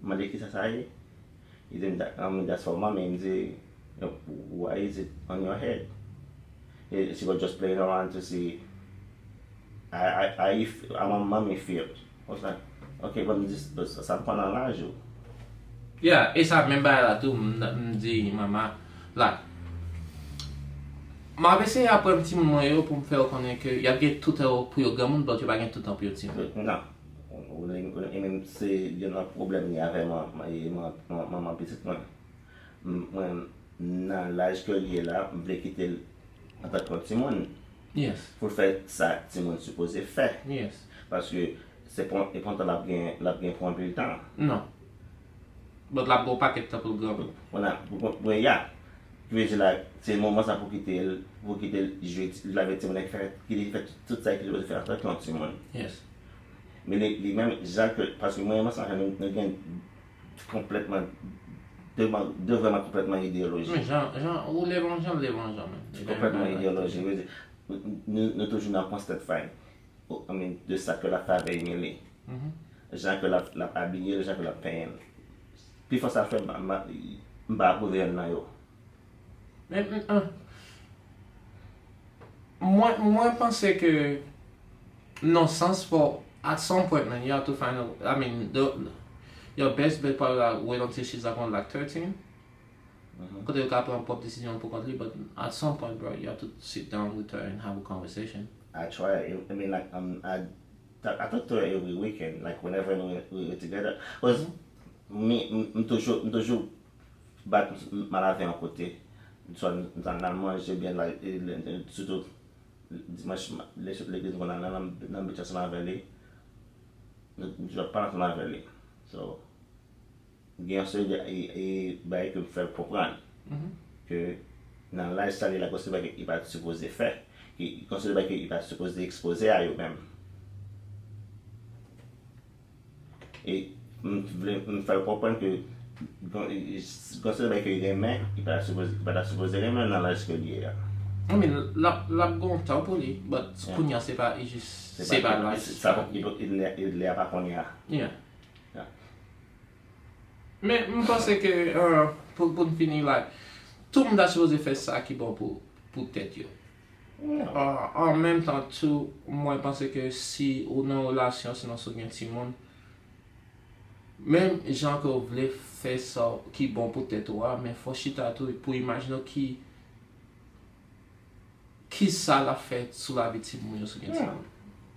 m mande kisa sa ye? Li di m, "That, um, that's for mommy." M di, "Why is it on your head?" She was just playing around to see how, how, how you f-, how my mommy feel. I was like, "Ok, bon, m di, sa, sa depann nan laj ou." Yeah, e sa menm bagay la tou, m, m di manman, like, M ap eseye aprann timoun mwen yo pou m fè yo konnen ke y ap gen tout tan pou yo granmoun, but yo pa gen tout tan pou yo timoun. Non. Ou, ou, ou, e menm se youn nan pwoblèm li avè man, man, man, man, manman pitit mwen. M- Mwen, nan laj ke l ye la, m vle kite l antanke yon timoun Yes, pou l fè sa timoun sipoze fè. yes. Paske se pon, e pon tan l ap gen, l ap gen pou anpil tan. Non. But l ap gen yon pakèt tan pou l granmoun. Mwen la, mwen ya. Ki vle di la, se moman sa pou kite l, pou kite l jwe, l avèk timoun ki fè, ki fè tout sa ki sipoze fè antanke yon timoun. Yes. Men li, li menm, jan ke, paske mwen, mwen santi nou, nou gen konplètman, de, man- de vrèman konplètman ideyoloji. Men jan, jan, ou leve yon jan, leve yon jan, men. Konplètman ideyoloji. Vle di, nou, nou toujou nan constant fight. O- I mean, de sa ke l ap fè avè Emily. Mhm. Jan ke l ap, l ap abiye l, jan ke l ap penyen l. Pifò sa fè, m, m, m pa apwouve yonn nan yo. Men, men, ah. Mwen, mwen panse ke nan sans for at some point, man, you have to find a, I mean, the, your best bet probably like wait until she's like on like thirteen. Kote yo ka pran pwòp desizyon pou kont li, but at some point, bro, you have to sit down with her and have a conversation. I try. I, I mean, like, um, I, I talk to her every weekend, like, whenever we, we were together. Cause mi, m, m toujou, m toujou bat m, m al avè yon kote. Swa n, n al manje, byen, like, e, le- le- sitou dimanch, ma- le- legliz, m konn al nan, nan, nan beach ansanm avè li. M toujou ap pale ansanm avè li. So, gen yon seri de e, e, bagay ke m fè l konprann ke nan laj sa li la, gen yon seri bagay ke li pa t sipoze fè, ke gen yon seri bagay ke li pa t sipoze ekspoze a yo menm. E m vle m fè l konprann ke gen gen seri bagay ke li renmen, li pa t sipoze, li pa t sipoze renmen nan laj ke li ye a. I mean, l ap, l ap gen yon tan pou li, but kounye a se pa, e jis, se pa laj. Sa pa, li, li, li, li a pa kounye a. Yeah. Yeah. Men m panse ke, uh, pou, pou n fini, like, tout moun ta sipoze fè sa ki bon pou, pou tèt yo. Yeah. Uh, an menm tan tou, mwen panse ke si ou nan relasyon, sinon si w gen timoun, menm jan ke w vle fè sa ki bon pou tèt ou a, men fò chita tou pou imajine w ki ki sa l ap fè sou lavi timoun yo si w gen timoun.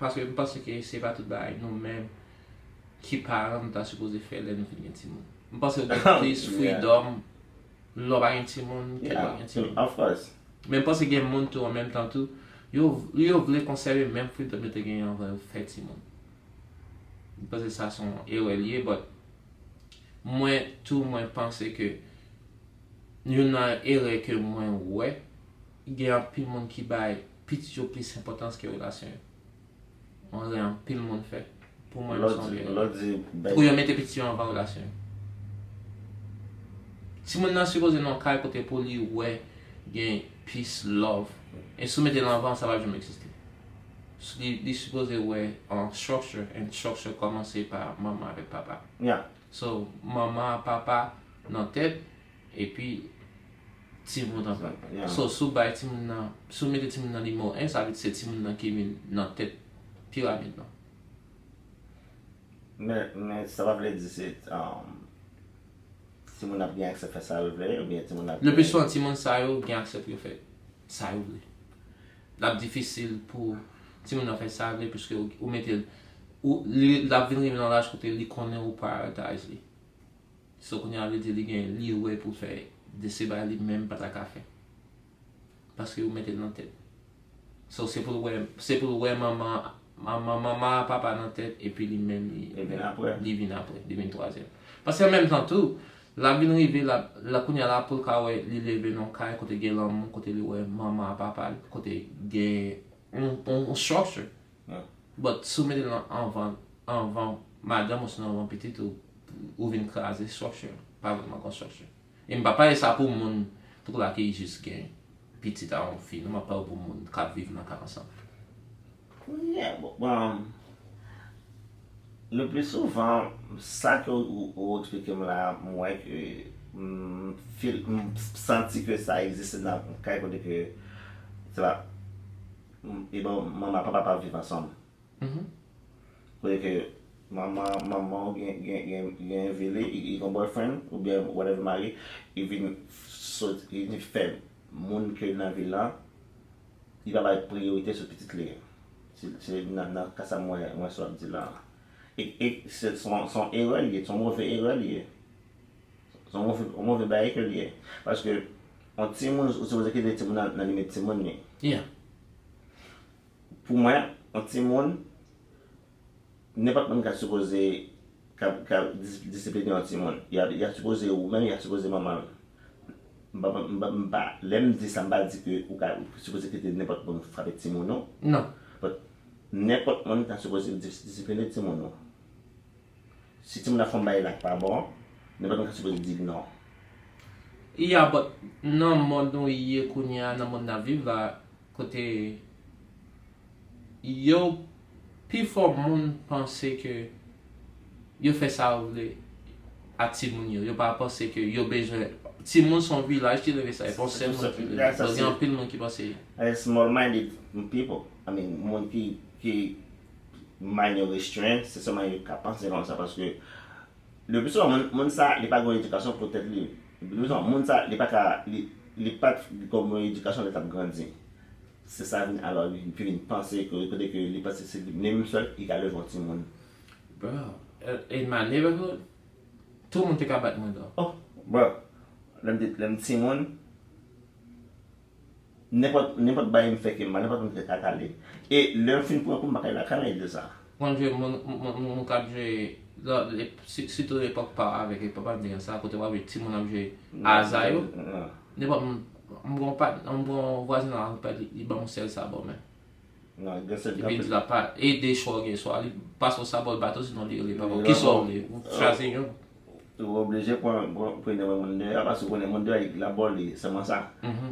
Paske m panse ke se pa tout bagay nou menm ki paran nou ta sipoze fè lè nou fin gen timoun. M panse w gen plis freedom lè w pa gen timoun ke lè w gen timoun. Of course. Men m panse gen moun tou an menm tan tou, yo, yo vle konsève menm freedom yo te genyen anvan yo fè timoun. M panse sa se yon erè li ye, but mwen tou, mwen panse ke youn nan erè ke mwen wè, gen anpil moun ki bay pitit yo plis enpòtans ke relasyon yo. Yon erè anpil moun fè. Pou mwen, se yon erè. Pou yo mete pitit yo anvan relasyon yo. Timoun nan sipoze nan yon kay kote pou li wè gen peace, love. E si w mete l anvan, sa p ap janm egziste. Li, li sipoze wè an structure, and structure kòmanse pa manman avèk papa. Yeah. So, manman, papa nan tèt, epi timoun anvan. Yeah. So, si w bay timoun nan, si w mete timoun nan nimewo en, sa vle di se timoun nan ki vin nan tèt piramid lan. Men, men sa pa vle di se, um, timoun ap gen aksè fè sa yo vle, oubyen timoun ap Le pli souvan, timoun sa yo gen aksè pou yo fè sa yo vle. L ap difisil pou timoun nan fè sa l vle, piske ou, ou mete l, ou, li, l ap vin rive nan laj kote li konnen ou prioritize li. So, kounye a vle di li gen, li wè pou fè de se bagay li menm pa ta ka fè. Paske ou mete l nan tèt. So, se pou l wè, se pou l wè manman, manman, manman a papa nan tèt, epi li menm li, Li vin apre. Li vin apre, li vin twazyèm. Paske an menm tan tou, l ap vin rive, l ap, la kounye a la pou l ka wè, li leve nan yon kay kote gen lanmou, kote li wè manman a papa l, kote gen yon, yon, yon structure. Yeah. But si w mete l anvan, anvan madanm ou sinon anvan pitit ou, ou vin kraze structure. Pa vrèman gen structure. E m pa pale sa pou moun, pou la ki jis gen pitit a yon fi, non, m ap pale pou moun k ap viv nan kay ansanm. Yeah, bon, bon, le pli souvan, sa ke ou, ou, ou eksplike m la, m wè ke m feel, m santi ke sa egziste nan kay kote ke se pa, m, e bon, manman, papa pa viv ansanm. Mhm. Kote ke manman, manman ou gen, gen, gen, gen vi li, li, li gen boyfriend, oubyen whatever, mari, li vin sot, li vin fè moun ke nan vi la, li pa bay priyorite sou pitit li. Se, se nan, nan ka sa mwen, mwen sa w ap di la. E, e se, se yon, se yon erè li ye, se yon move erè li ye. Se yon move, yon move bagay ke li ye. Paske yon timoun, ou sipoze kite timoun nan, nan limit timoun li. Yeah. Pou mwen, yon timoun, nenpòt moun ka sipoze ka, ka dis- disipline yon timoun. Y a, y a sipoze ou menm, y a sipoze manman l. M pa, m pa, m pa, lè m di sa, m pa di ke ou ka ou sipoze kite nenpòt moun frape timoun ou. Non. But nenpòt moun ka sipoze dis- disipline timoun ou. Si timoun ap fè yon bagay la k pa bon, nenpòt moun ka sipoze di non. Yeah, but nan mond nou ye kounye a, nan mond n ap viv la, kote yo, pifò moun panse ke yo fè sa yo vle a timoun yo. Yo pa panse ke yo bezwen. Timoun se yon vilaj ki leve sa, e pa yon sèl moun ki leve. Donk, gen anpil moun ki panse. Small minded people. I mean, moun ki, ki mind yo restren, se sèlman yo ka panse konsa, paske le pli souvan, moun, moun sa, li pa gen yon edikasyon pou tèt li. Le pli souvan, moun sa, li pa ka, li, li pa t gen yon edikasyon lè l t ap grandi. Se sa vin, alò, li vin panse ke, kote ke li panse se li menm sèl ki ka leve yon timoun. Bro, in my neighborhood, tout moun te ka bat mwen dò. Oh, bro, lè m te, lè m timoun, nenpòt, nenpòt bagay m fè ke m mal, nenpòt moun te ka kale. E lè m fin pran kou, m pa ka lakay mwen de sa. Mwen jwe, moun, moun, moun, moun k ap jwe, lè, lè, si- sitou epòk pa avèk epòk pa di sa, kote w ap jwe, timoun ap jwe aza yo. Nenpòt moun, m gon pa, m gon vwazinaj anpè, li, li ban m sèl sa bò men. Non, gen sèl Epi di la pa, e de chwa w gen, swa li pase w sa bò l bat ou, sinon li rele papa w. Kisa w vle? Ou chwazi youn. Ou oblije pran, pran, pran nan men moun deyò, paske ou konnen moun deyò, l ap ba w li, sèlman sa.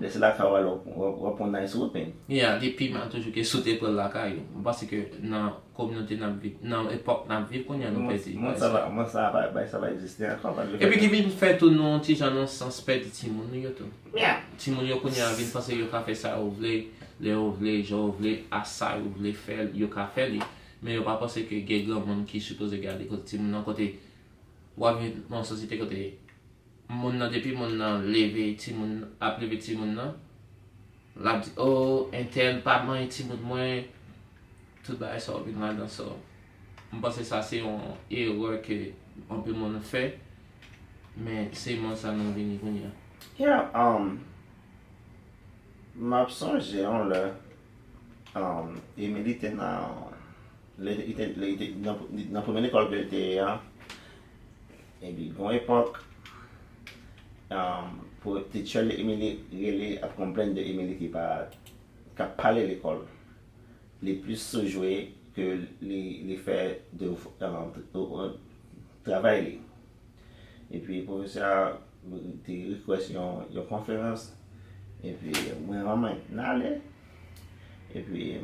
Lè se lakay ou ale, w ap, w ap pran nice whooping. Yeah, li pi mal toujou ke si w te pran l lakay ou. M panse ke nan kominote n ap viv, nan epòk n ap viv kounye a, nou pèdi. Moun sa pa, moun sa pa, bagay sa pa egziste ankò, pa vle. Epi ki vin fè tou nou yon ti jan nan sans pèdi timoun nou yo tou. Yeah. Timoun yo kounye a vin panse yo ka fè sa yo vle, lè yo vle, jan yo vle, a sa yo vle fè, yo ka fè li. Men yo pa panse ke gen granmoun ki sipoze gade kote timoun nan, kote w ap viv nan yon sosyete kote moun nan, depi moun nan leve, timoun ap leve timoun nan, l ap di, oh, entèl pa manyen timoun mwen, tout bagay sa yo vin ladan. So, m panse sa se yon erè ke anpil moun fè, men se mond sa nou vini kounye a. Yeah, um, m ap sonje yon lè, um, Emily te nan, lè, li te, lè, li te nan, nan premye lekòl ke li te ye a, epi gon epòk, um, pou teacher li Emily rele ap konplenn de Emily ki pa, k ap pale lekòl. Li plis sou jwe ke li, li fè de, um, travay li. Epi pwofesè a te request yon, yon konferans. Epi mwen, manman, n ale. Epi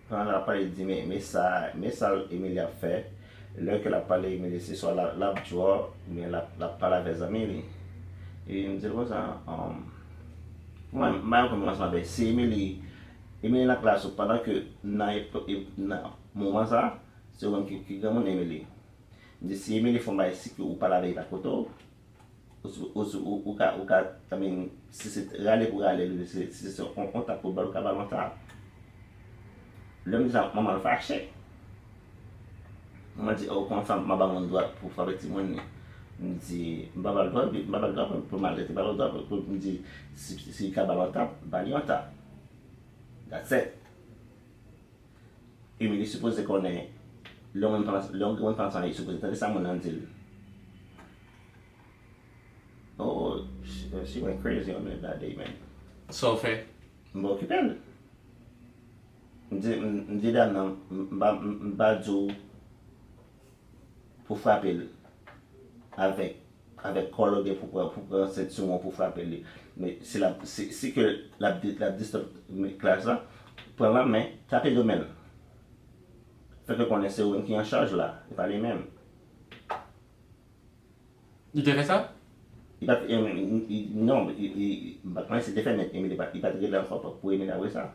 pandan l ap pale, li di, men, men sa, men sa Emily ap fè. Lè ke l ap pale, Emily, se swa l ap, l ap draw, oubyen l ap, l ap pale avèk zanmi li. Epi m di l konsa, um, mwen, m pa konn kòman sa fè. Si Emily, Emily nan klas ou, pandan ke nan, nan moman sa, se ou menm ki, ki granmoun Emily. M di, si Emily fè yon bagay, si ke ou pale avè l, li pa koute w, ou, ou, ou, ou ka, ou ka, I mean, si se rale pou rale l, si, si se yon, yon tap pou ba l, ou ka ba l yon tap. Lè m di sa, manman l fache. Manman di, oh, kòman fè m ap ba moun dwa pou frape timoun li? M di, m pa ba l dwa, m pa ba l dwa pou, pou maltrete, m pa ba l dwa pou, pou, m di, si, si li ka ba l yon tap, ba li yon tap. That's it. Emily sipoze konnen, lè yon moun pran, lè yon granmoun pran san, li sipoze tande sa moun nan di l. Oh, she, she went crazy on me that day, man. Sa w fè? M pa okipe l. M di, m, m di dam nan, m, m pa, m, m pa di w pou frape l avèk, avèk kò l oubyen pou pran, pou pran sentiwon pou frape li. Men si l ap, si, si ke l ap di, l ap disturb klas la, pran l nan men, tape do men l. Fè ke konnen se ou menm ki an chaj la, e pa li menm. Li te fè sa? Li pa t, em, li, li, non, li, li, m pa t konnen si li te fè, men Emily pa, li pa t rele ankò pou Emily apre sa.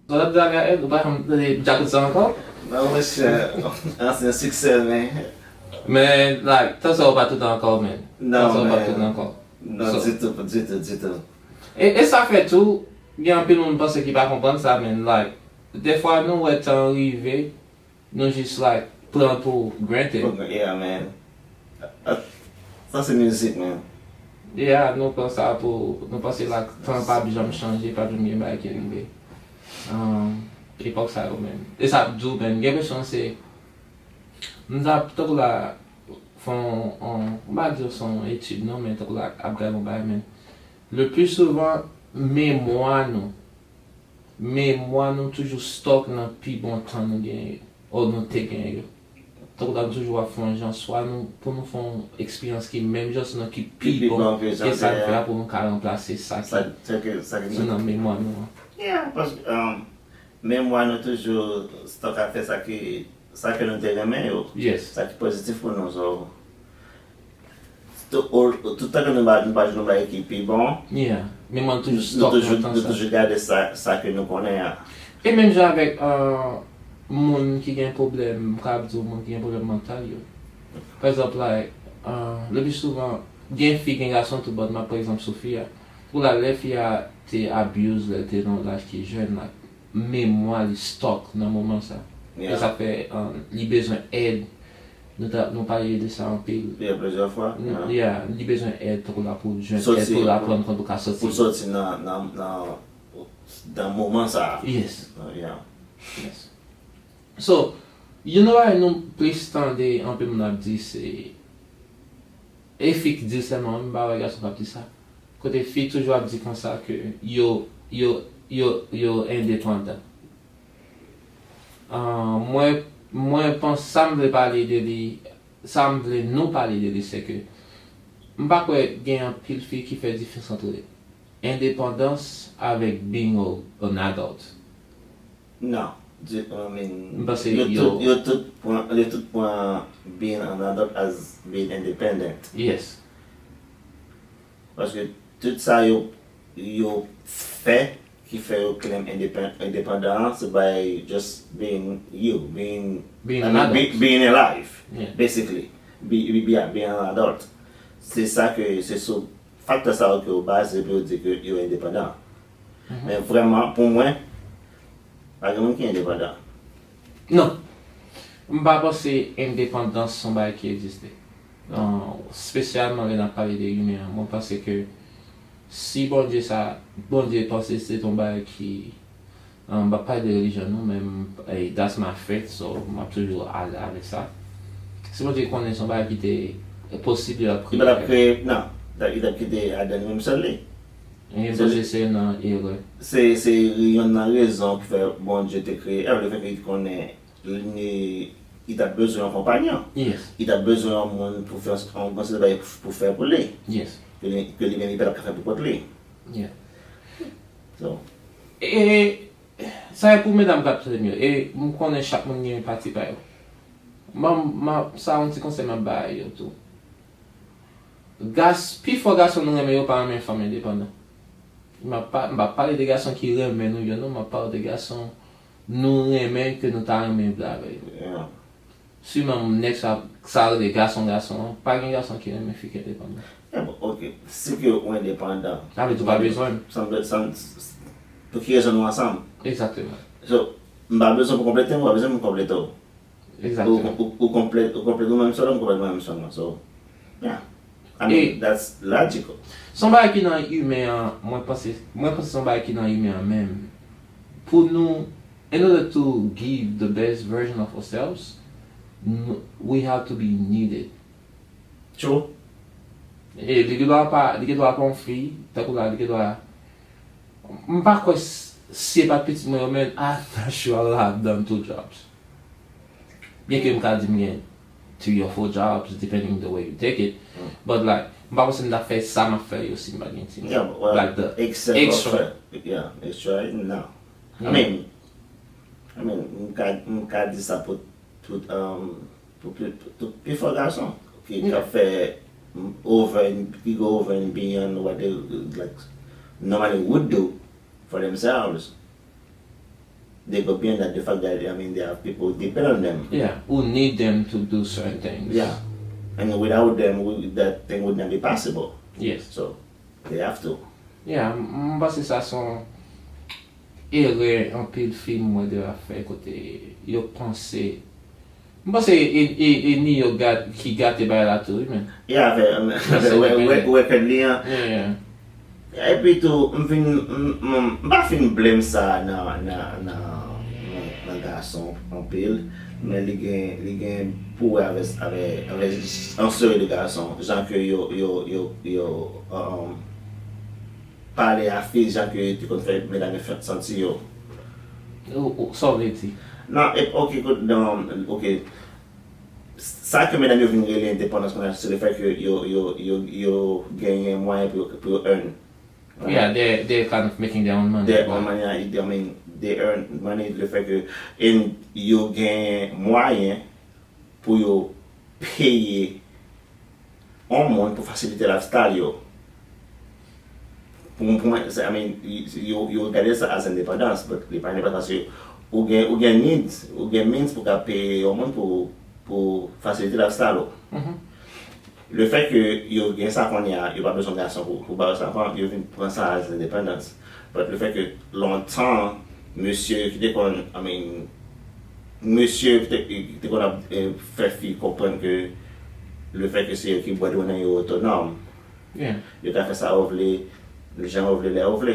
Sa w t ap di Gaël, ou pa janm tande djak sa ankò? Non, monchè, ansyen siksè, men. Men, like, tan sa w pa tout ankò, men. Tan sa w pa tout ankò. Non, ditou, ditou, ditou. E, e sa fè tou, Gen anpil moun panse ki pa konprann sa, men, like, dèfwa nou wè tan rive, nou jis, like, pran pou granted. Yeah, man. Sa se mizik, man. Yeah, nou pran sa pou, nou panse, like, tan p ap janm chanje, p ap janm gen bagay ki rive. Um, epòk sa yo, men. E sa ap di w, men. Gen enpresyon se, m ta, tankou la, fè yon, yon, m pa di se yon etid non, men tankou la, ap gade yon bagay, men. Le pli souvan, memwa nou, memwa nou toujou stòk nan pi bon tan nou genyen yo, o nou te genyen yo. Tankou la, nou toujou ap fè yon jan, swa nou, pou nou fè yon eksperyans ki menm jan, sinon ki pi bon ke sa n fè a pou nou ka ranplase sa ki nan memwa nou an. Yeah, paske um, memwa nou toujou stòk ap fè sa ki, sa ke nou te renmen yo. Sa ki pozitif pou nou. So, tout tan ke nou pa jwenn yon bagay ki pi bon, yeah, memwa nou toujou stòk nan tan sa. Nou toujou gade sa, sa ke nou konnen an. E menm jan avèk uh, moun ki gen pwoblèm, m kapab di w moun ki gen pwoblèm mantal yo. Pa egzanp, like, uh, le pli souvan, gen fi, gen gason tou, but m ap pran egzanp sou fi a. Pou la, lè fi a te abuse, lè l te nan yon laj ki jèn, like, memwa li stòk nan moman sa. E sa fè uh, li bezwen èd. Nou ta, nou pale de sa anpil. Yeah, plizyè fwa. Yeah, li bezwen èd tankou la pou jwenn èd pou l aprann kòman pou l ka soti. Pou soti nan, nan, nan, nan moman sa. Yes. Yeah. Yes. So, youn nan bagay nou plis tande anpil moun ap di se, e fi k di l sèlman, m pa wè gason k ap di sa. Kote fi toujou ap di konsa ke yo, yo, yo, yo endepandan. Ah, mwen, mwen panse sa m vle pale de li, sa m vle nou pale de li, se ke m pa kwè gen anpil fi ki fè diferans antre endepandans avèk being a, an adult. Non. Di, I mean, m panse yo, yo tout pran, yo tout pran being an adult as being independent. Yes. Paske tout sa yo, yo fè ki fè yo claim endepan-, endepandan an, se by just being you, being, being, I mean, be, being alive, yeah, basically. Be, be, be, being an adult. Se sa ke, se sou faktè sa yo ke yo baze pou yo di ke yo endepandan. Mm-hmm. Men vrèman, pou mwen, pa gen moun ki endepandan. Non. M pa panse endepandans se yon bagay ki egziste. Espesyalman lè n ap pale de imen an. Mwen panse ke si Bondye sa, Bondye panse se te yon bagay ki, m p ap pale de relijyon non, men that's my faith, so m ap toujou ale avèk sa. Si Bondye konnen se yon bagay ki te posib, li t ap kreye. Li pa t ap kreye, non. Li t ap kite Adan menm sèl li. Mwen panse se nan erè. Se, se youn nan rezon ki fè Bondye te kreye Èv, lefètke li konnen li, li t ap bezwen yon konpanyon. Li t ap bezwen yon moun pou fè yon, yon seri de bagay pou fè pou li. Ke li, ke li menm li pa t ap ka fè pou kont li. So. E, sa e pou medam k ap tande m yo. E m konnen chak moun gen pati pa yo. Ban m, sa yon ti konsèy m ap bay yo tou. Gas, pifò gason nou renmen yo pa renmen fanm endepandan. M ap pa, m p ap pale de gason ki renmen nou yo non, m ap pale de gason nou renmen ke nou ta renmen vle avè yo. Siman nèg sa, sa rele gason gason an, pa gen gason ki renmen fi ki endepandan. Yeah, but ok, si ke ou endepandan. Sa vle di ou pa bezwen m. Sa vle, sa, pou ki rezon nou ansanm? Egzakteman. So, m pa bezwen pou konplete m, ou pa bezwen pou m konplete w. Ou, ou, ou konplete, ou konplete ou menm sèlman, m konplete mwen menm sèlman. So, yeah. I mean, that's logical. Se yon bagay ki nan imen an, mwen panse, mwen panse se yon bagay ki nan imen an menm. Pou nou, in order to give the best version of ourselves, we have to be needed. True. E li gen dwa pa, li gen dwa pa yon fi, tankou la, li gen dwa, m pa kwè si e pa t pitit mwen yo, men I'm not sure I would have done two jobs. Byenke m ka di m gen three or four jobs, depending the way you take it. But like, m pa panse m ta fè sa m ap fè yo si m pa gen timoun. Like the extra. Yeah, extra, no. I mean, I mean, m ka, m ka di sa pou tout, um, pou pi, pou tout pifò gason ki, ki ap fè over and, ki go over and beyond what they, like, normally would do for themselves. They go beyond that, the fact that, I mean, they have people depend on them. Yeah, who need them to do certain things. Yeah. And without them, we, that thing would not be possible. Yes. So, they have to. Yeah, m panse sa se yon, erè anpil fi m wè deja fè kote yo panse. M panse e, e, e New York gat, ki gate bagay la tou, wi, men. Ya, avè, avè, wè, wè, wè kèd li an. Yeah. Epi tou, m vin, m, m, m pa fin blame sa nan, nan, nan, nan, nan gason anpil, men li gen, li gen pou wè avè, avè, avè an seri de gason, jan ke yo, yo, yo, yo, um, pale a fi, jan ke yo te konn fè medam yo fè santi yo. Ou, ou, sa w vle di? Non, e, ok, kout, non, ok. Sa ke medam yo vin rele endepandans kounye a, se le fè ke yo, yo, yo, yo genyen mwayen pou yo, pou yo earn. Yeah, they're, they're kind of making their own money. Their but- own money, I mean, they earn money, le fè ke, and yo genyen mwayen pou yo peye yon moun pou fasilite lifestyle yo. Pou, pou mwen, se, I mean, y- yo, yo gade sa as endepandans, but li pa endepandans paske ou gen, ou gen needs, ou gen means pou ka peye yon moun pou, pou fasilite lifestyle ou. Mhm. Le fè ke yo gen sa kounye a, yo pa bezwen gason pou, pou ba yo sa, yo vin pran sa as endepandans. But le fè ke lontan, mesye ki te konn, I mean, mesye ki te, ki te konn ap eh, fè fi konprann ke le fè ke se yo ki breadwinner yo otonòm, Yeah. yo ka fè sa yo vle, jan yo vle, lè yo vle.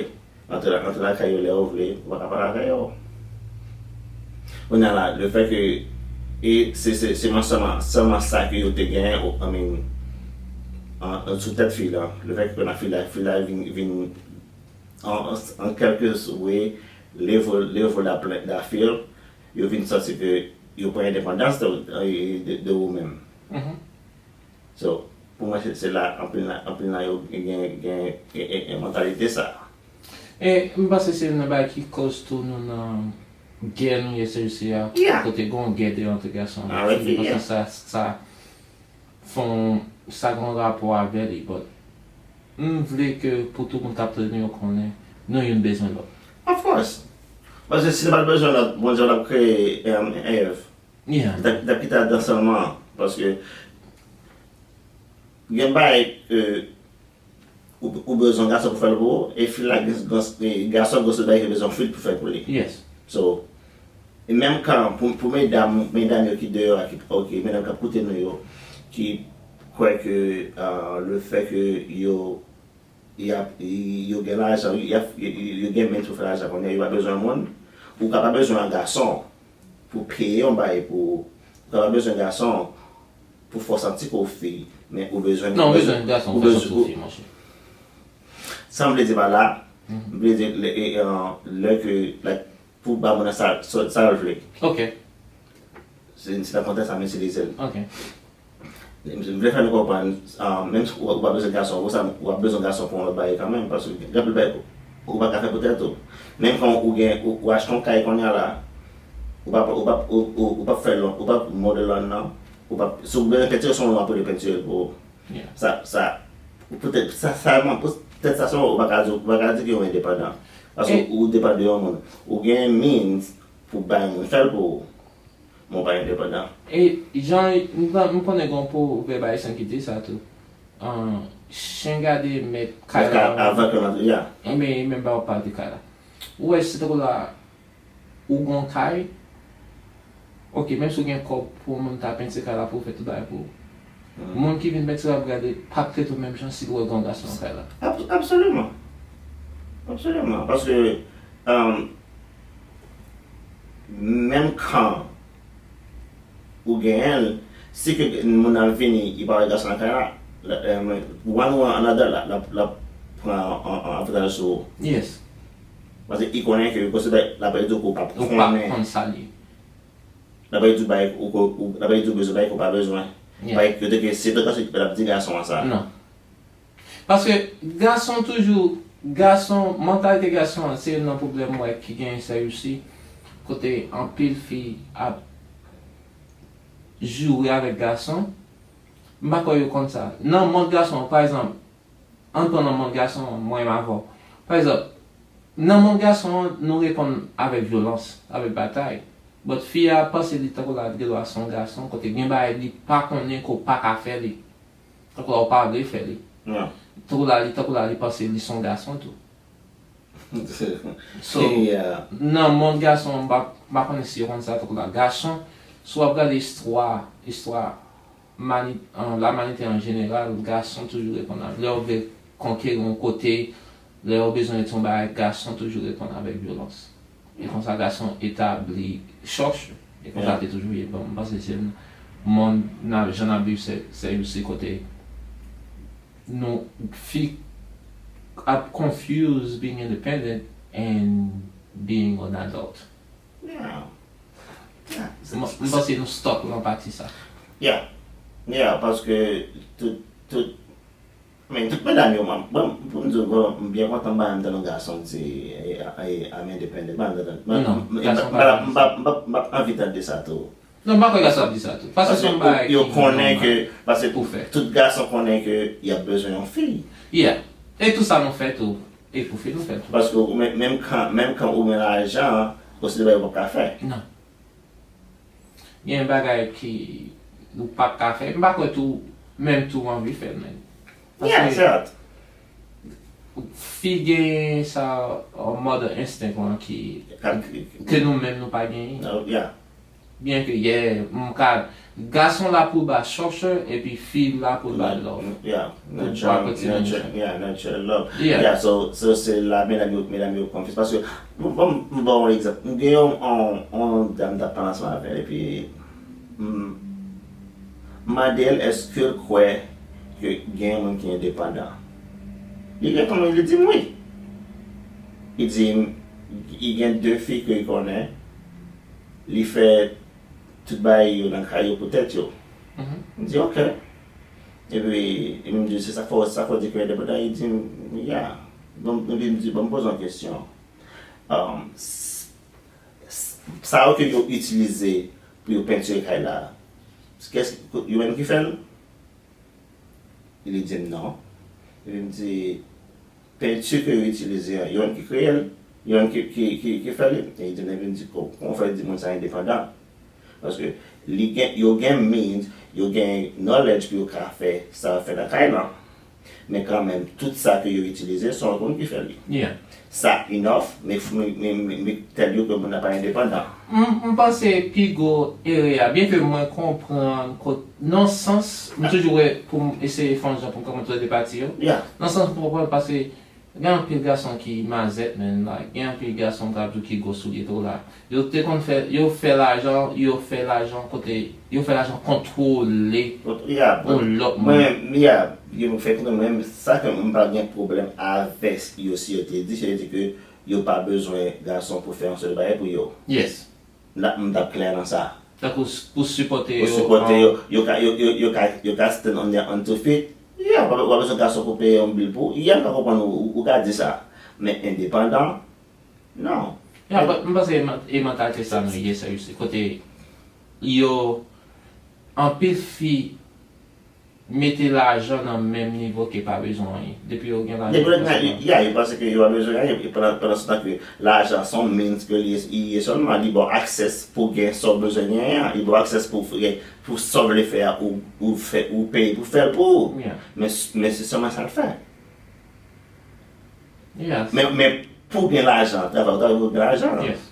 Antre, antre lakay yo lè yo vle, ou pa ka pale avè yo. Kounye a la, le fè ke, e se, se, se sèlman, sèlman sa ke yo te genyen, o- I mean, an, an sou tèt fi la, le fè ke kounye a fi la, fi la vin, vin an, an, an kèlke way, level, level la plen, la feel, yo vin santi ke yo pran endepandans de, de, de ou menm. Mhm. So, pou mwen, se, se la, anpil nan, anpil nan yo gen, gen, gen, gen, gen mantalite sa. E m panse se youn nan bagay ki koz tou nou nan gè nou ye se isi a. Yeah. Kote gen yon gè de antre gason Ah, avèk ouais, fi. M yeah. panse sa, sa fon, sa gen yon rapò avè li, but m vle ke pou tout moun k ap tande nou yo konnen, nou youn bezwen lòt. Of course. Paske si nou pa t bezwen lòt, Bondye t ap kreye Adam and Eve. Yeah. Li t ap, li t ap kite Adan sèlman. Paske gen bagay, euh, ou, ou bezwen gason pou fè l pou ou, e fi la, gen, gen, e gason gen sèl bagay ki bezwen fi pou fè pou li. Yes. So, e menm kan, pou, pou medam, medam yo ki deyò a, ki, ok, medam k ap koute nou yo, ki kwè ke, euh, le fè ke yo, y ap, y- yo gen lajan, y ap, y- y- yo gen means pou fè lajan kounye a, yo pa bezwen moun, ou ka pa bezwen yon gason pou peye yon bagay pou ou, ou ka pa bezwen gason pou fè w santi ke w fi, men ou bezwen Non, ou bezwen gason, ou fè bezwen- santi w fi, monchè. Sa m vle di pa la, Mhm. m vle di lè, e, e, lè ke, like, pou ba moun nan sa, sa, sa l vle. Ok, Se, se nan kontèks sa m itilize l. ok. M m vle fè nou konprann, ah, menm si ou, ou pa bezwen gason, ou sa, ou ap bezwen gason pou yon lòt bagay kanmenm, paske gen anpil bagay ou pa ka fè pou tèt ou. Menm kan ou gen, ou, ou achte yon kay kounye a la, ou pa, ou pa, ou, ou, ou pa fè lòn, ou pa mode lòn nan, ou pa, si ou bezwen pentire son mwen, ou ap pentire l pou ou. Yeah. Sa, sa, poutèt, sa, sa, man, poutèt sa, se ou pa ka di, ou pa ka di ke ou endepandan. Paske E- ou depann de yon moun. Ou gen means pou bay moun fè l pou ou. Men ou pa endepandan. E jan m pa- m konnen gen yon pwovèb ayisyen ki di sa tou. An, chen gade mèt kay Mèt kay la. Avan ke nan ya. Enben, e menm ba w pale de kay la. Ou wè, se tankou la, ou gon kay, ok, menm si w gen kòb pou yon moun ta pentire kay la pou w fè tout bagay pou ou. Moun ki vin pentire ap gade, p ap trete w menm jan si l wè gon gason nan kay la. Ab- Absoliman. Absoliman. Paske, um, menm kan ou genyen l, si ke moun nan vini, li pa wè gason nan kay la, la, um, one way or another, la, la, la pran an, an, an avantaj sou ou. Yes. Paske li konnen ke, paske l ap di w ke ou pa Ou pa konnen. Konn sa li ye. L ap di w bay, ou, ou, ou, l ap di w bezwen bay ke w pa bezwen. Yeah. Bay, yo te ke se tout gason ki l ap di gason an sa. Non. Paske gason toujou, gason, mantalite gason an, se youn nan pwoblèm mwen ki gen sèyousi, kote anpil fi ap joure avèk gason. M pa kwè yo konn sa. Nan mond gason an, pa egzanp, ann pran nan mond gason an, mwen menm avè w. Pa egzanp, nan mond gason an, nou reponn avèk vyolans, avèk batay. But fi a panse li tankou la, li gen dwa se yon gason, kote gen bagay li pa konnen ke w pa ka fè li. Tankou la, w pa vle fè li. Non. Tankou la, li, tankou la, li panse li se yon gason tou. So, nan mond gason, m pa, m pa konnen si yo konn sa tou la. Gason, si w ap gade istwa, istwa mani-, an, lamanite an jeneral, gason toujou reponn avèk. Lè yo vle konkeri yon kote, lè yo bezwen yon bagay, gason toujou reponn avèk vyolans. E konsa gason etabli chòch, e konsa te toujou ye. Bon, m panse se mond n ap, jan n ap viv se, se, se kote nou fi ap confuse being independent and being an adult. Yeah. Yeah. M, m panse nou stuck nan pati sa. Yeah. Yeah, paske tout, tout, men tout medam yo, mwen, mwen, pou m di w, mwen, m byen kontan m pa menm tann yon gason di, eh, eh, I'm independent. M pa menm tann, mwen, non, m, m, gason m pa pa, menm m pa, m pa, m pa anvi tande sa tou. Non, m pa kwè gason ap di sa tou. Paske se yon bagay ki nòmal pou fè. Paske yo, yo konnen ke, paske tout gason konnen ke y ap bezwen yon fi. Yeah. E tou sa nou fè tou. E pou fi nou fè tou. Paske ou men-, menm kan, menm kan ou gen lajan, ou se bagay ou p ap ka fè. Non. Gen bagay ki ou p ap ka fè. M pa kwè tou, menm tou anvi fè l, men. Yeah, paske fi gen sa, uh, mother instinct lan ki, ke nou menm nou pa genyen. Yeah. Byen ke, yeah, m ka, gason la pou l ba chòch, epi fi la pou l ba love. Yeah, pou l ba natural, kontiniye natural, yeah, natural love. Yeah. Yeah, so, so se la, medam yo, medam yo confuse. Paske, bon, bon, m ba w yon egzanp. M gen yon, yon, yon dam m t ap pale ansanm avè l, epi, m, m mande l, èske l kwè ke gen moun ki endepandan? Li reponn mwen, li di m wi. Li di m, li gen de fi ke l konnen, li fè tout bagay yo nan kay yo pou tèt yo. M di, ok. Epi, li di, se sa k fè w, sa k fè w di ke endepandan? Li di m, yeah. Bon, epi m di, bon, m poze yon kesyon. Um, s-, s-, sa yo ke yo itilize pou yo pentire kay la, kès, yo menm ki fè l? Li di m non. Epi m di, penti ke yo itilize an, yo menm ki kreye l, yo menm ki, ki, ki, ki fè li? Li di m, epi m di, ko-, kòman w fè di moun sa endepandan? Paske li gen, yo gen means, yo gen knowledge pou yo ka fè sa yo fè nan kay lan. Men kanmenm, tout sa ke yo itilize, se yon moun ki fè li. Yeah. Sa enough, men, men, men, men, men tèl yo ke moun nan pa endepandan. M, m panse pi gwo erè a, byen ke mwen konprann kot, nan sans, m toujou wè pou m eseye fè yon jan pou m konprann tout de pati yo. Yeah. Nan sans m konprann paske gen anpil gason ki mazèt, men, like, gen anpil gason m ka di w ki gwo soulye tou la. Yo te konn fè, yo fè lajan, yo fè lajan kote, yo fè lajan kontwole yon lòt moun. Mwen, yeah, yo fè kontwole mwen, sa ke m pa gen pwoblèm avè yo si yo te di, se te di ke yo pa bezwen gason pou fè yon sèl bagay pou yo. Yes. M t ap, m t ap klè nan sa. Tankou s-, pou sipòte yo. Pou sipòte yo, yo ka, yo, yo, yo ka, yo ka stand on their own two feet. Yeah, w pa, w pa bezwen gason pou peye yon bil pou ou. Yeah, m ka konprann ou, ou, ou ka di sa. Men endepandan, non. Yeah, but m panse e man-, e mantalite sa nou ye, seriously. Kote yo, anpil fi mete lajan nan menm nivo ke pa bezwen anyen. Depi yo gen lajan, depi yo gen, ya, yo panse ke yo pa bezwen anyen. E pandan, pandan se tan ke lajan se yon means ke li ye, li ye sèlman, li ba w access pou gen sa w bezwen genyen an. Li ba w access pou fè, pou sa w vle fè a, ou, ou fè, ou peye pou fè l pou ou. Yeah. Men, men se sèlman sa l fè. Yes. Men, men pou gen lajan, travay, ou travay pou gen lajan. Yes.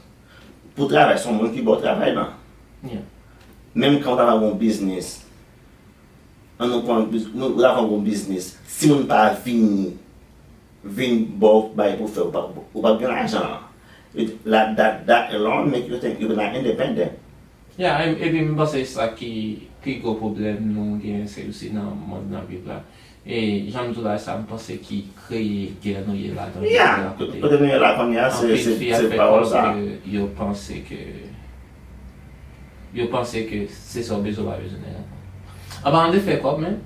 Pou travay, se yon moun ki ba w travay lan. Yeah. Menm kan w ta va gen yon biznis, ann nou pran biz-, nou, ou ta va gen yon biznis, si moun pa vini, vin ba w bagay pou fè, ou pa, ou pa gen lajan. It, la, that, that alone make you think you are not independent. Ya, e-, epi m panse sa ki pi gwo pwoblèm nou gen, se osi nan mond n ap viv la. E jan m di w la, sa m panse ki kreye gè nou ye ladan jodi a, kote, kote nou ye la kounye a, se, anpil se, fi ap se fè pawòl kòb sa. Ke yo panse ke, yo panse ke se sa w bezwen, w pa bezwen nèg ankò. An palan de fè kòb, men,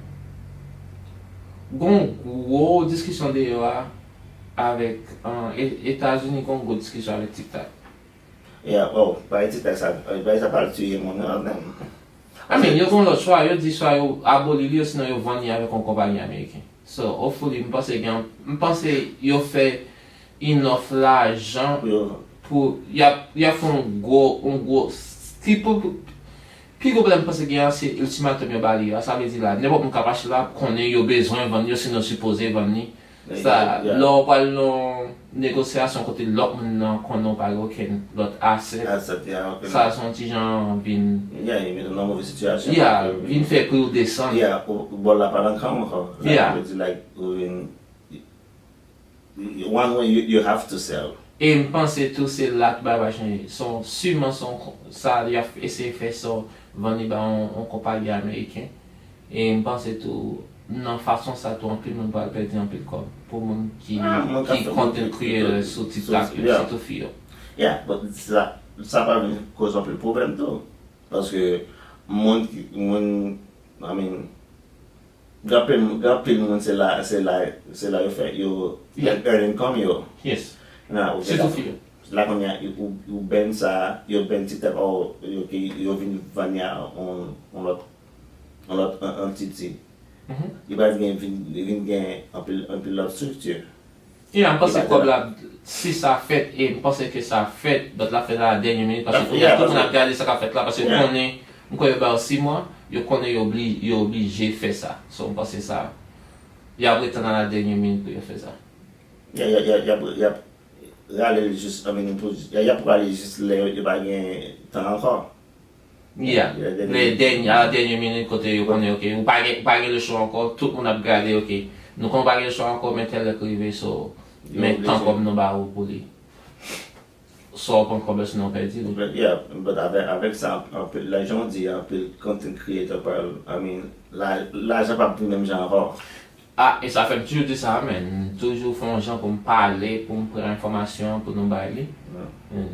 gon gwo diskisyon deyò a avèk, an, E-, Etazini, gon gwo diskisyon avèk TikTok. Yeah, oh, bagay TikTok sa, bagay sa pral tiye moun nan menm. I mean, yo gon lòt chwa, yo di swa yo aboli li, osinon yo vann li avèk yon konpayi ameriken. So, hopefully, m panse gen, m panse yo fè enough lajan pou y ap, y ap fè yon gwo, yon gwo, ki pou, pi gwo pwoblèm m panse gen an, se ultimatum yo ba li a. Sa vle di la, nenpòt moun k ap achte la, konnen yo bezwen vann li, osinon yo sipoze vann li. Sa, lè w pral nan negosyasyon kote lòt moun nan konnen w pa gen okenn lòt asèt, sa se yon ti jan vin. Yeah, li met w nan move sitiyasyon. Yeah, vin fè pri w desann. Yeah, ou bòl la pa nan kan w ankò. Like, yo di like, ou vin. One way you, you have to sell. E m panse tou se la tout bagay va chanje. Se yon, siman se yon, sa y ap eseye fè se yon vann li ba yon, yon konpayi ameriken. E m panse tou nan fason sa tou anpil moun pral pèdi anpil kòb pou moun ki, ki content creator sou TikTok yo, sitou fi yo. Yeah, but sa, sa pral vin koz anpil pwoblèm tou. Paske moun ki, moun, I mean, Gen anpil, gen anpil moun se la, se la, se la yo fè, yo earn income yo. Yes. Sitou fi yo. La kounye a, ou, ou ban sa, yo ban TikTok, oh, yo, yo vin vann li a yon, yon lòt, yon lòt entity. Li pral vin, vin, vin gen anpil, anpil lòt estrikti. Yeah, m panse kòb la, si sa fèt, e m panse ke sa fèt, but l ap fèt a la dènye minit, paske kounye a tout moun ap gade sa k ap fèt la, paske yo konnen, m kwè yo ba yo sis mwa, yo konnen yo obli, yo oblije fè sa. So, m panse sa, y ap ret tann a la dènye minit pou yo fè sa. Y a, y a, y a, y ap, y ap rale l jis, I mean, pou, y a, y ap rale l jis lè yo, yo pa gen tan ankò. Yeah. Lè dènye, a la dènye minit kote yo konnen, ok, ou pa gen, ou pa gen lechwa ankò, tout moun ap gade, ok. Nou konnen ou pa gen lechwa ankò, men tèl lè k rive, so, men tan kòb nou ba ou pou li. Swa w pran kòb la, sinon w pèdi li. But yeah, but avèk, avèk sa, anpil, like jan w di, anpil content creator pral, I mean, la, lajan p ap vin menm jan ankò. Ah, e sa fè m toujou di sa, man. M toujou fè yon jan pou m pale, pou m pran enfòmasyon an, pou nou bay li.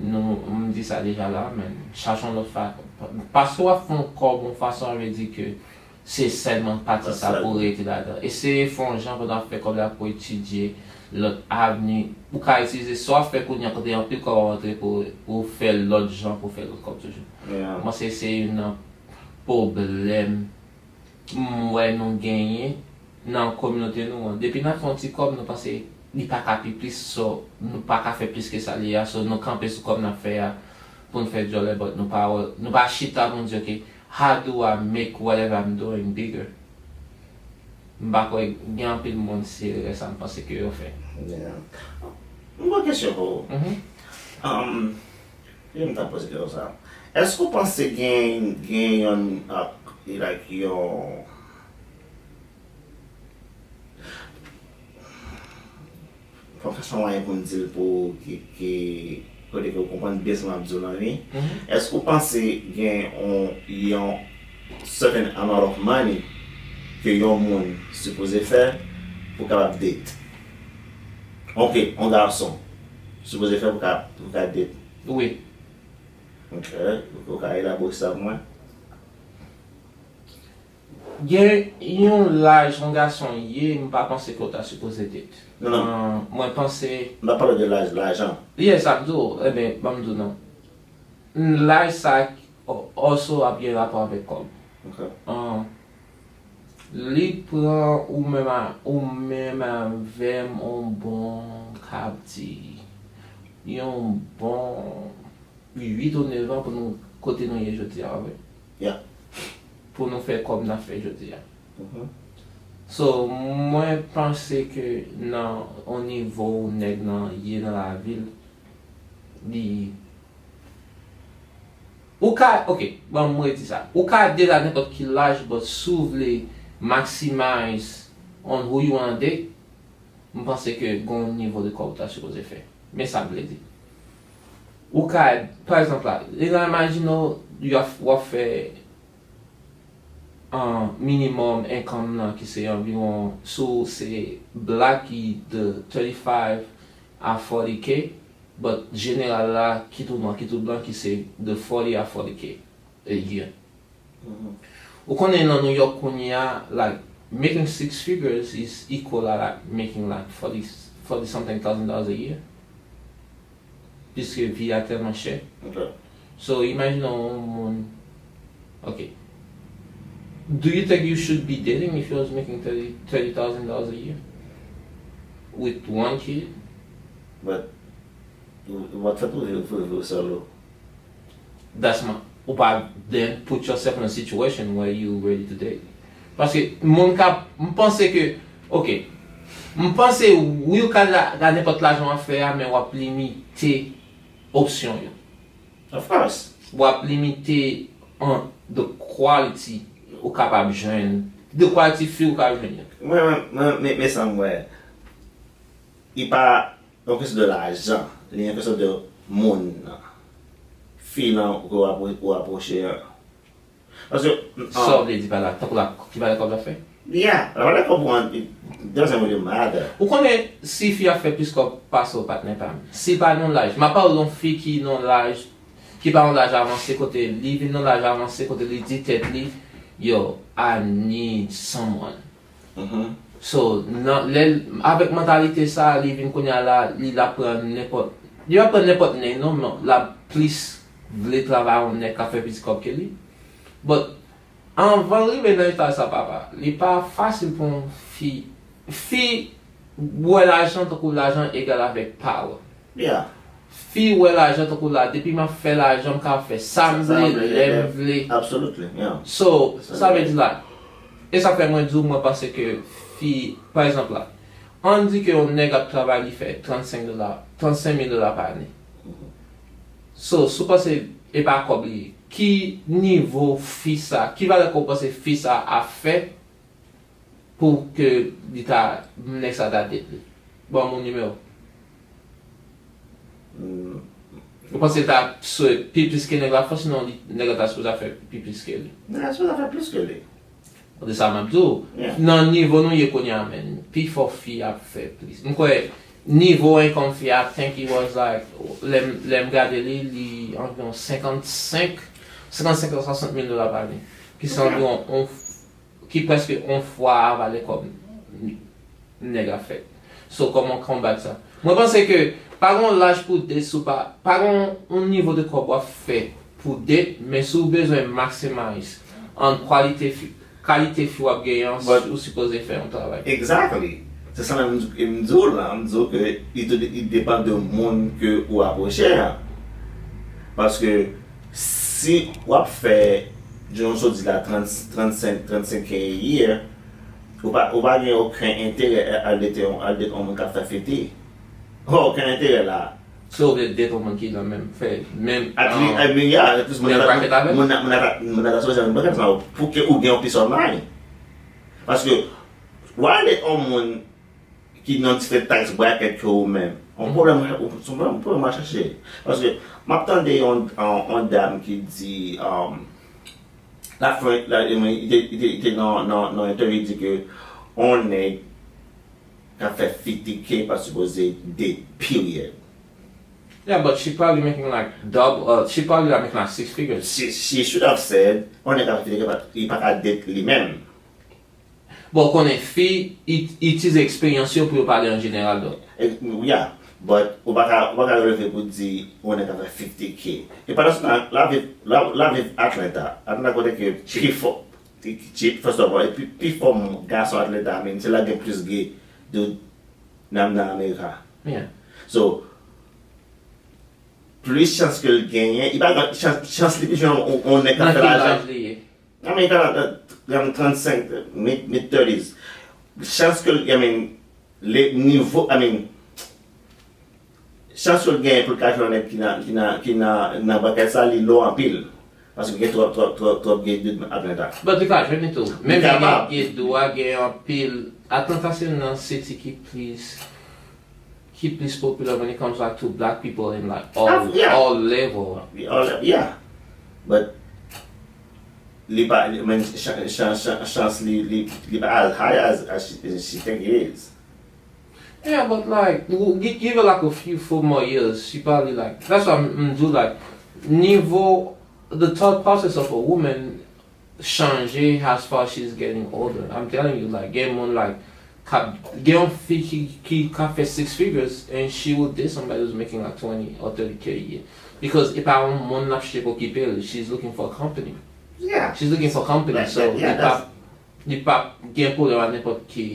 Nou, m di sa deja la, man. Chache yon lòt fa-, paske w ap fè yon kòb yon fason, sa vle di ke se sèlman pati sa pou w rete ladan. Eseye fè yon jan pandan w ap fè kòb la pou w etidye lòt avni. Ou ka itilize sa w ap fè kounye a kote anpil kòb ap rantre pou, pou w fè lòt jan pou w fè lòt kòb toujou. M panse se youn nan pwoblèm m wè nou genyen nan kominote nou an. Depi n ap fè yon ti kòb, nou panse li pa ka pi plis, so, nou pa ka fè plis ke sa li ye a, so, nou kanpe sou kòb n ap fè a pou n fè djòlè, but nou pa, nou pa chita pou n di, ok, how do I make whatever I'm doing bigger? M pa kwè gen anpil moun se erè sa m panse ke yo fè. Yeah. M gon kesyon pou ou. Um, Kijan m ta poze kesyon sa? Èske w panse gen, gen yon, ah, like, yon, fò m fè sa yon mwayen pou m di l pou ki, ki, kote ke w konprann byen sa m ap di w lan, wi. Èske w panse gen yon, yon certain amount of money ke yon moun sipoze fè pou kapab date? Ok, yon gason sipoze fè pou ka, pou ka date. Wi. Ok, ou ka elabore sa pou mwen? Gen yon laj yon gason ye, m pa panse ke w ta sipoze date. Non, non. Mwen panse. M pa pale de laj, lajan. Yeah, sa m di w. Ebyen, ban m di w non. Laj sa also ap gen rapò avèk kòb. Ok. Li pran ou menm a, ou menm avè m yon bon, ka di, yon bon uit ou nèf an pou nou kote nou ye jodi a, wi. Yeah. Pou nou fè kòb n ap fè jodi a. So, mwen panse ke nan yon nivo ou nèg nan ye nan lavi l, li Ou ka, ok, ban m redi sa. Ou ka date a nenpòt ki laj, but si w vle maximize on who you wanna date, m panse ke gon nivo de kòb ou ta sipoze fè. Men sa m vle di. Ou ka, pa egzanp la, imajine w, w ap fè an minimum income nan ki se anviwon, si w se black, ki de thirty-five a forty K, but jeneral la, kit ou nwa, kit ou blan, ki se de forty a forty K a year. Ou konnen nan New York kounye a, like, making six figures is equal a, like, making, like, forty, forty something thousand dollars a year. Piske vi a tèlman chè. So, imajine yon moun, ok. Do you think you should be dating if you was making thirty, thirty thousand dollars a year? With one kid? But, w ap fè pou viv, pou viv solo. That's my, ou pa then put yourself in a situation where you ready to date. Paske moun ka, m panse ke, ok, M panse wi ou ka la, la nenpòt lajan w ap fè a, men w ap limite opsyon yo. Of course. W ap limite an the quality ou kapab jwenn, the quality fi ou ka jwenn yo. Mwen, mwen, mwen, men, men sa m wè. Li pa yon kesyon de lajan. Li yon kesyon de moun nan. Fi nan ou apwo- ou apwoche an. Paske. Sa w vle di pa la, tankou la, ki valè kòb la fè? Yeah, la valè kòb ou an, it doesn't really matter. Ou konnen si fi a fè plis kòb pase w patnè pa m. Si pa nan laj, m ap pale yon fi ki nan laj, ki pa nan laj avanse kote li vin nan laj avanse kote li di tèt li, yo, I need someone. Mhm. So, nan, lè, avèk mantalite sa, li vin kounye a la, li la pran nenpòt, li va pran nenpòt nèg non, men la plis vle travay yon nèg ka fè plis kòb ke li. But, anvan l rive nan eta sa papa, li pa fasil pou yon fi, fi wè lajan tankou lajan egal avèk power. Yeah. Fi wè lajan tankou la, depi m ap fè lajan, m ka fè sa m vle, lè m vle. Absolutely, yeah. So, sa vle di la, e sa fè mwen di w, mwen panse ke fi, pa egzanp la, ann di ke yon nèg ap travay, li fè trannsenk dola, trannsenk mil dola pa ane. So, si w panse e pa kòb li ye, ki nivo fi sa, ki valè ke w panse fi sa ap fè pou ke li ta, nèg sa ta date li? Ban m yon nimewo. Ou panse li ta sou pi plis ke nèg la fò, sinon li, nèg la ta sipoze ap fè pi plis ke li? Nèg la sipoze ap fè plis ke li. Kote sa m ap di w, nan nivo nou ye kounye a, men, pifò fi ap fè plis. M kwè nivo income fi a, I think it was like, lè m, lè m gade li, li anviwon senkannsenk, senkannsenk a swasant mil dola pa ane. Ki se anviwon on, ki prèske on fwa a valè kòb nèg ap fè. So, kòman w konbat sa? Mwen panse ke pa gen yon laj pou date si w pa, pa gen yon nivo de kòb w ap fè pou date, men si w bezwen maximize an kwalite fi, kalite fi w ap genyen an, ou sipoze fè yon travay. Exactly. Se sa menm m di w la, m di w ke li tou, li depann de moun ke ou apwoche a. Paske si w ap fè, jan w sot di la, trant, trannsenk, trannsenk K a year, ou pa, ou pa gen okenn enterè al date yon, al date yon moun k ap fè fifty. Okenn enterè la. So w vle date yon moun ki nan menm, fè menm, At least, I mean, yeah, at least moun nan, menm bracket avè l? Moun nan, moun nan, moun nan ta sipoze nan bracket sa, pou ke ou gen yon peace of mind. Paske, why date yon moun ki nan diferan tax bracket ke ou menm? Yon pwoblèm, se yon pwoblèm, pwoblèm w a chèche. Paske, m ap tande yon, yon, yon dam ki di, um, la fè, la, li te, li te, li te nan, nan, nan entèvyou, li di ke yon nèg k ap fè fifty K pa sipoze date, period. Yeah, but she probably making like double, uh, she probably like making like six figures. She, she should have said, yon nèg k ap fè fifty K, li pa ka date li menm. Bon, w konnen fi, it, itilize eksperyans yo pou yo pale an jeneral, though. E, yeah, but ou pa ka, ou pa ka releve pou di, yon nèg k ap fè fifty K. E pandan se tan, l ap viv, l ap, l ap viv Atlanta. Atlanta kote ke pi fò, ki cheap, first of all, e pi, pi fò gason Atlanta, I mean, se la gen plis gay dude nan, nan America. Yeah. So, plis chans ke l genyen, li pa gen chans, chans li pi jwenn yon, yon nèg k ap Nan fè ki lajan. Laj li ye? I mean, nan, nan, nan trannsenk, mid, mid thirties. Chans ke l, I mean, le nivo, I mean, chans ke l genyen pou l ka jwenn yon nèg ki nan, ki nan, ki nan, nan bracket sa, li low anpil. Paske gen twòp, twòp, twòp, twòp gay dude Atlanta. But li ka jwenn li tou. Menm Li jan gen kapab. gay dude a, gen anpil. Atlanta se youn nan city ki plis, ki plis popular when it comes, like, to black people in, like, all, Ah, yeah. All level. We all, yeah. But li pa, I mean, chans, chans, chans, chans li, li, li pa as high as, as she, she think it is. Yeah, but, like, w- gi- give her, like, a few, four more years, she probably, like, that's why m, m di w, like, nivo, the thought process of a woman chanje as far she's getting older. I'm telling you, like, gen moun, like, ka, gen yon fi ki, ki ka fè six figures and she would date somebody who's making, like, twenty or thirty K a year. Because e pa yon moun l ap chèche pou okipe l, she's looking for company. Yeah. She's looking for company, That- so that- yeah, li p ap, li p ap gen pwoblèm ak nenpòt ki.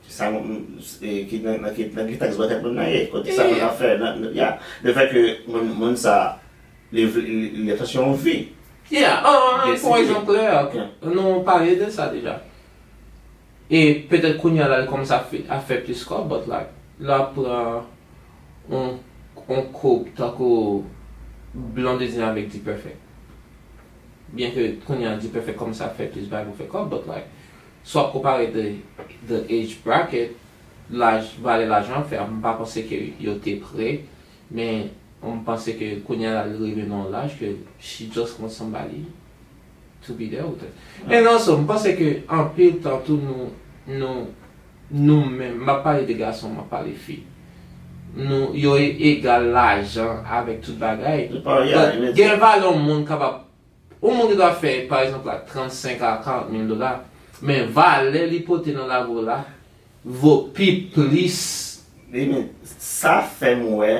Sa, mm, eh, ki nan, nan, ki, nan ki tax bracket moun nan ye, kote sa Yeah. Moun nan fè, nan, nan, yeah. Le fait que moun, moun sa, li, li, li, li chèche yon vi. Yeah, uh, Yes, pou li- egzanp klè, Yeah. nou pale de sa deja. E petèt kounye a la, li kòmanse ap fè, ap fè plis kòb, but like, lè w ap pran yon, yon koup tankou Blondedy avèk D-Perfect. Byen ke kounye a D-Perfect kòmanse ap fè plis bagay pou fè kòb, but like, si w ap konpare the, the age bracket, laj, valè lajan ap fè, m pa panse ke yo te pre, men m panse ke kounye a la, li rive nan yon laj ke she just want somebody to be there with her. And also, m panse ke anpil tan tou nou, nou, nou menm, m ap pale de gason, m ap pale fi. Nou, yo e- egal lajan avèk tout bagay. But gen valè yon moun kapab, yon moun ki ta fè, pa egzanp la, trannsenk a karant mil dola, men valè li pote nan lavi w la vo pi plis. Li men, sa fè m wè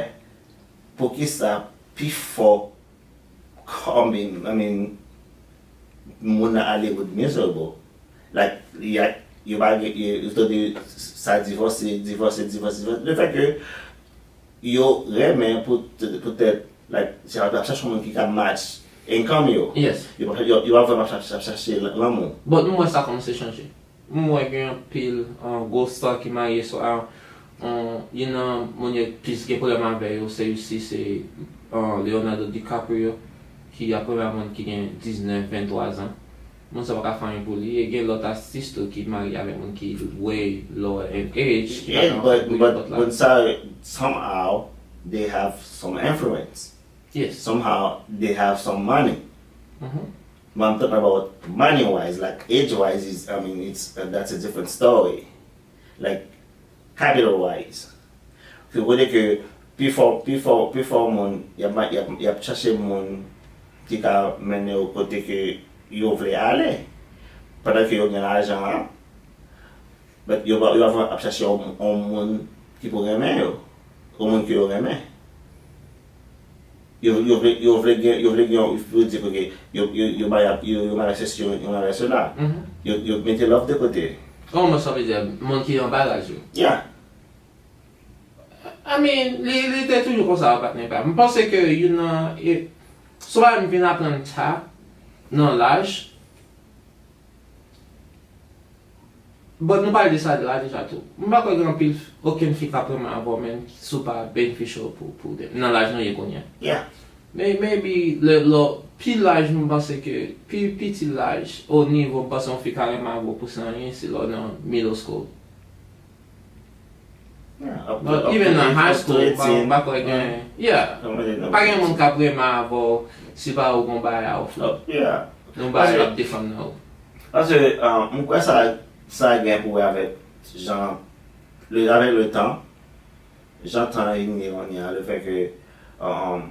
poukisa pifò, I mean, I mean, moun nan Hollywood miserable. Like, y a, yo pa gen, yo, yo tande sa divòse, divòse, divòse, divòse. Le fè ke yo renmen pou, poutèt, like, se ap chache yon moun ki ka match income yo. Yes. Yo pa, yo, yo pa vrèman ap chache, ap chache lanmou. But nou wè sa kòmanse chanje. M wè gen anpil, uh, gwo star ki marye, so, uh, uh, youn nan moun yo plis gen pwoblèm avè yo, se isi, se, uh, Leonardo DiCaprio, ki ap renmen moun ki gen diznèf, venntwa zan. Moun sa pa ka fè anyen pou li. E gen lòt atis tou ki marye avèk moun ki way lower in age, ki pa ka fè anyen pou yo, but like, moun sa, somehow, they have some influence. Yes. Somehow, they have some money. But I'm talking about money wise, like age wise is, I mean, it's, uh, that's a different story. Like capital wise. Se vre ke pifò, pifò, pifò moun, y ap, y ap, y ap chache moun ki ka mennen yo kote ke yo vle ale. Pandan ke yo gen lajan an, but yo pa, yo pa ap chache yon, yon moun ki pou renmen yo. Yon moun ke yo renmen. Yo, yo vle, yo vle gen, yo vle gen, yo vle di, ok, yo, yo, yo bay, yo, yo bay sesi, yo, yo bay sela. Yo, yo mete love de kote. Kòman sa vle di, moun ki anba laj yo? Yeah. I mean, li, li te toujou konsa, patnè pa m. M panse ke youn nan, e, so bagay m vin aprann sa, nan laj, but nou pale de sa la deja tou. M pa kwè gen anpil, okenn fi k ap renmen avè w, menm si w pa beneficial pou, pou dem, nan laj nou ye kounye a. Yeah. Men, maybe, lè, lè, pi laj, m panse ke, pi piti laj, o nivo, m panse yon fi ka renmen avè w pou san anyen, se lè w nan middle school. But even nan high school, m pa, m pa kwè gen, yeah. Pa gen moun k ap renmen avè w, si pa ou gon bagay a ofri. Yon bagay l ap defann nan ou. Paske, uh, m kwè sa, sa gen pou wè avèk jan, le, avèk le tan, jan tan vini kounye a, le fè ke, um,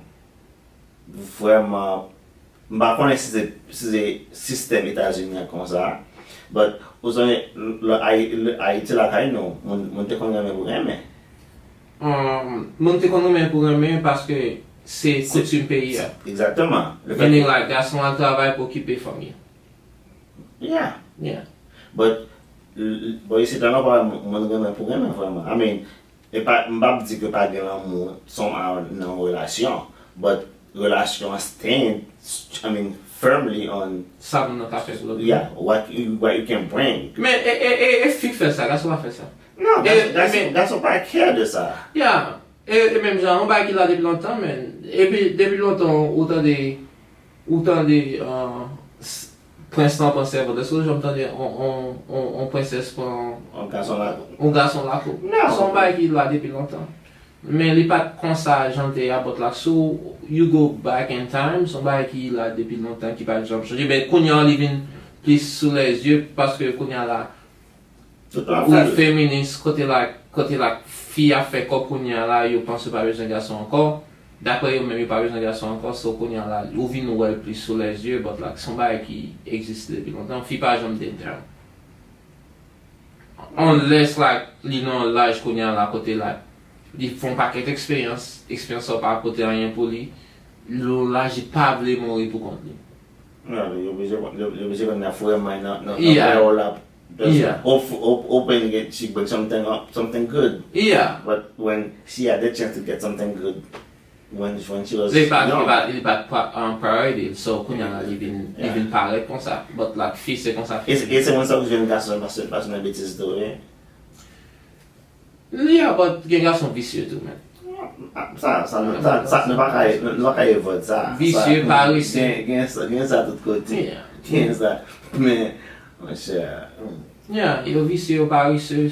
vrèman, m pa konnen si se, si se sistèm Etazini an konsa, but ou konnen, lè Ay-, lè Ayiti lakay nou, moun, moun te konn renmen pou renmen. Um, moun te konn renmen pou renmen paske se koutim peyi a. Exactement. Meaning, like, gason al travay pou okipe fanmi an. Yeah. Yeah. But, l-, l-, bon, isit la, nou pa wè moun renmen pou renmen vrèman. I mean, e pa, m p ap di ke pa gen lanmou somehow nan yon relasyon, but relasyon an stand, I mean, firmly on, sa moun nan ka fè pou lòt moun. Yeah, what you, what you can bring. Men, e, e, e, e fi k fè sa, gason pa fè sa. Non, gason, gason pa care de sa. Yeah. E, e menm jan, yon bagay ki la depi lontan, men. Epi, depi lontan, ou tande, ou tande, uh, s-, prens lan pran sèvant. Èske ou janm tande on, on, on, on prensès pran on gason lakou? On gason lakou? Non. Se yon bagay ki la depi lontan. Men li pa t konsa jan l te ye a, but like, so you go back in time, se yon bagay ki la depi lontan, ki pa t janm chanje. Men kounye a, li vin plis sou lèzye, paske kounye a la, ou feminis, kote la, kote la, fi ap fè kòb kounye a la, yo panse yo pa bezwen gason ankò. Daprè yo menm, yo pa bezwen gason ankò, so kounye a la, ou vin wè l plis sou lèzye, but like, se yon bagay ki egziste depi lontan. Fi pa janm dead down. Unless, like, li nan yon laj kounye a la, kote, like, li fè yon pakèt eksperyans, eksperyans sa yo pa pote anyen pou li, li nan yon laj li pa vle mouri pou kont li. Yeah, li oblije, li, li oblije konn ap foure may nan, nan, nan pè w la. Just op-, op-, open, get, she bring something up, something good. Yeah. But when she had the chance to get something good, When, when she was Li pa, li young. pa, li pa pra- um, priority, so kounye a li vin, li vin parèt konsa. But like, fi se konsa. E se e se moun sa ou jwenn gason pa sou pa sou nan betiz tou, wi. Yeah, but gen gason visye tou, man. Sa, sa, nou- sa, sa, nou pa ka, nou nou pa ka evòd sa. Visye, Sa, parese. Gen, gen, sa- gen sa tout kote. Yeah. Gen sa. Men, monchè, hmm. Yeah, yo visye, yo parese,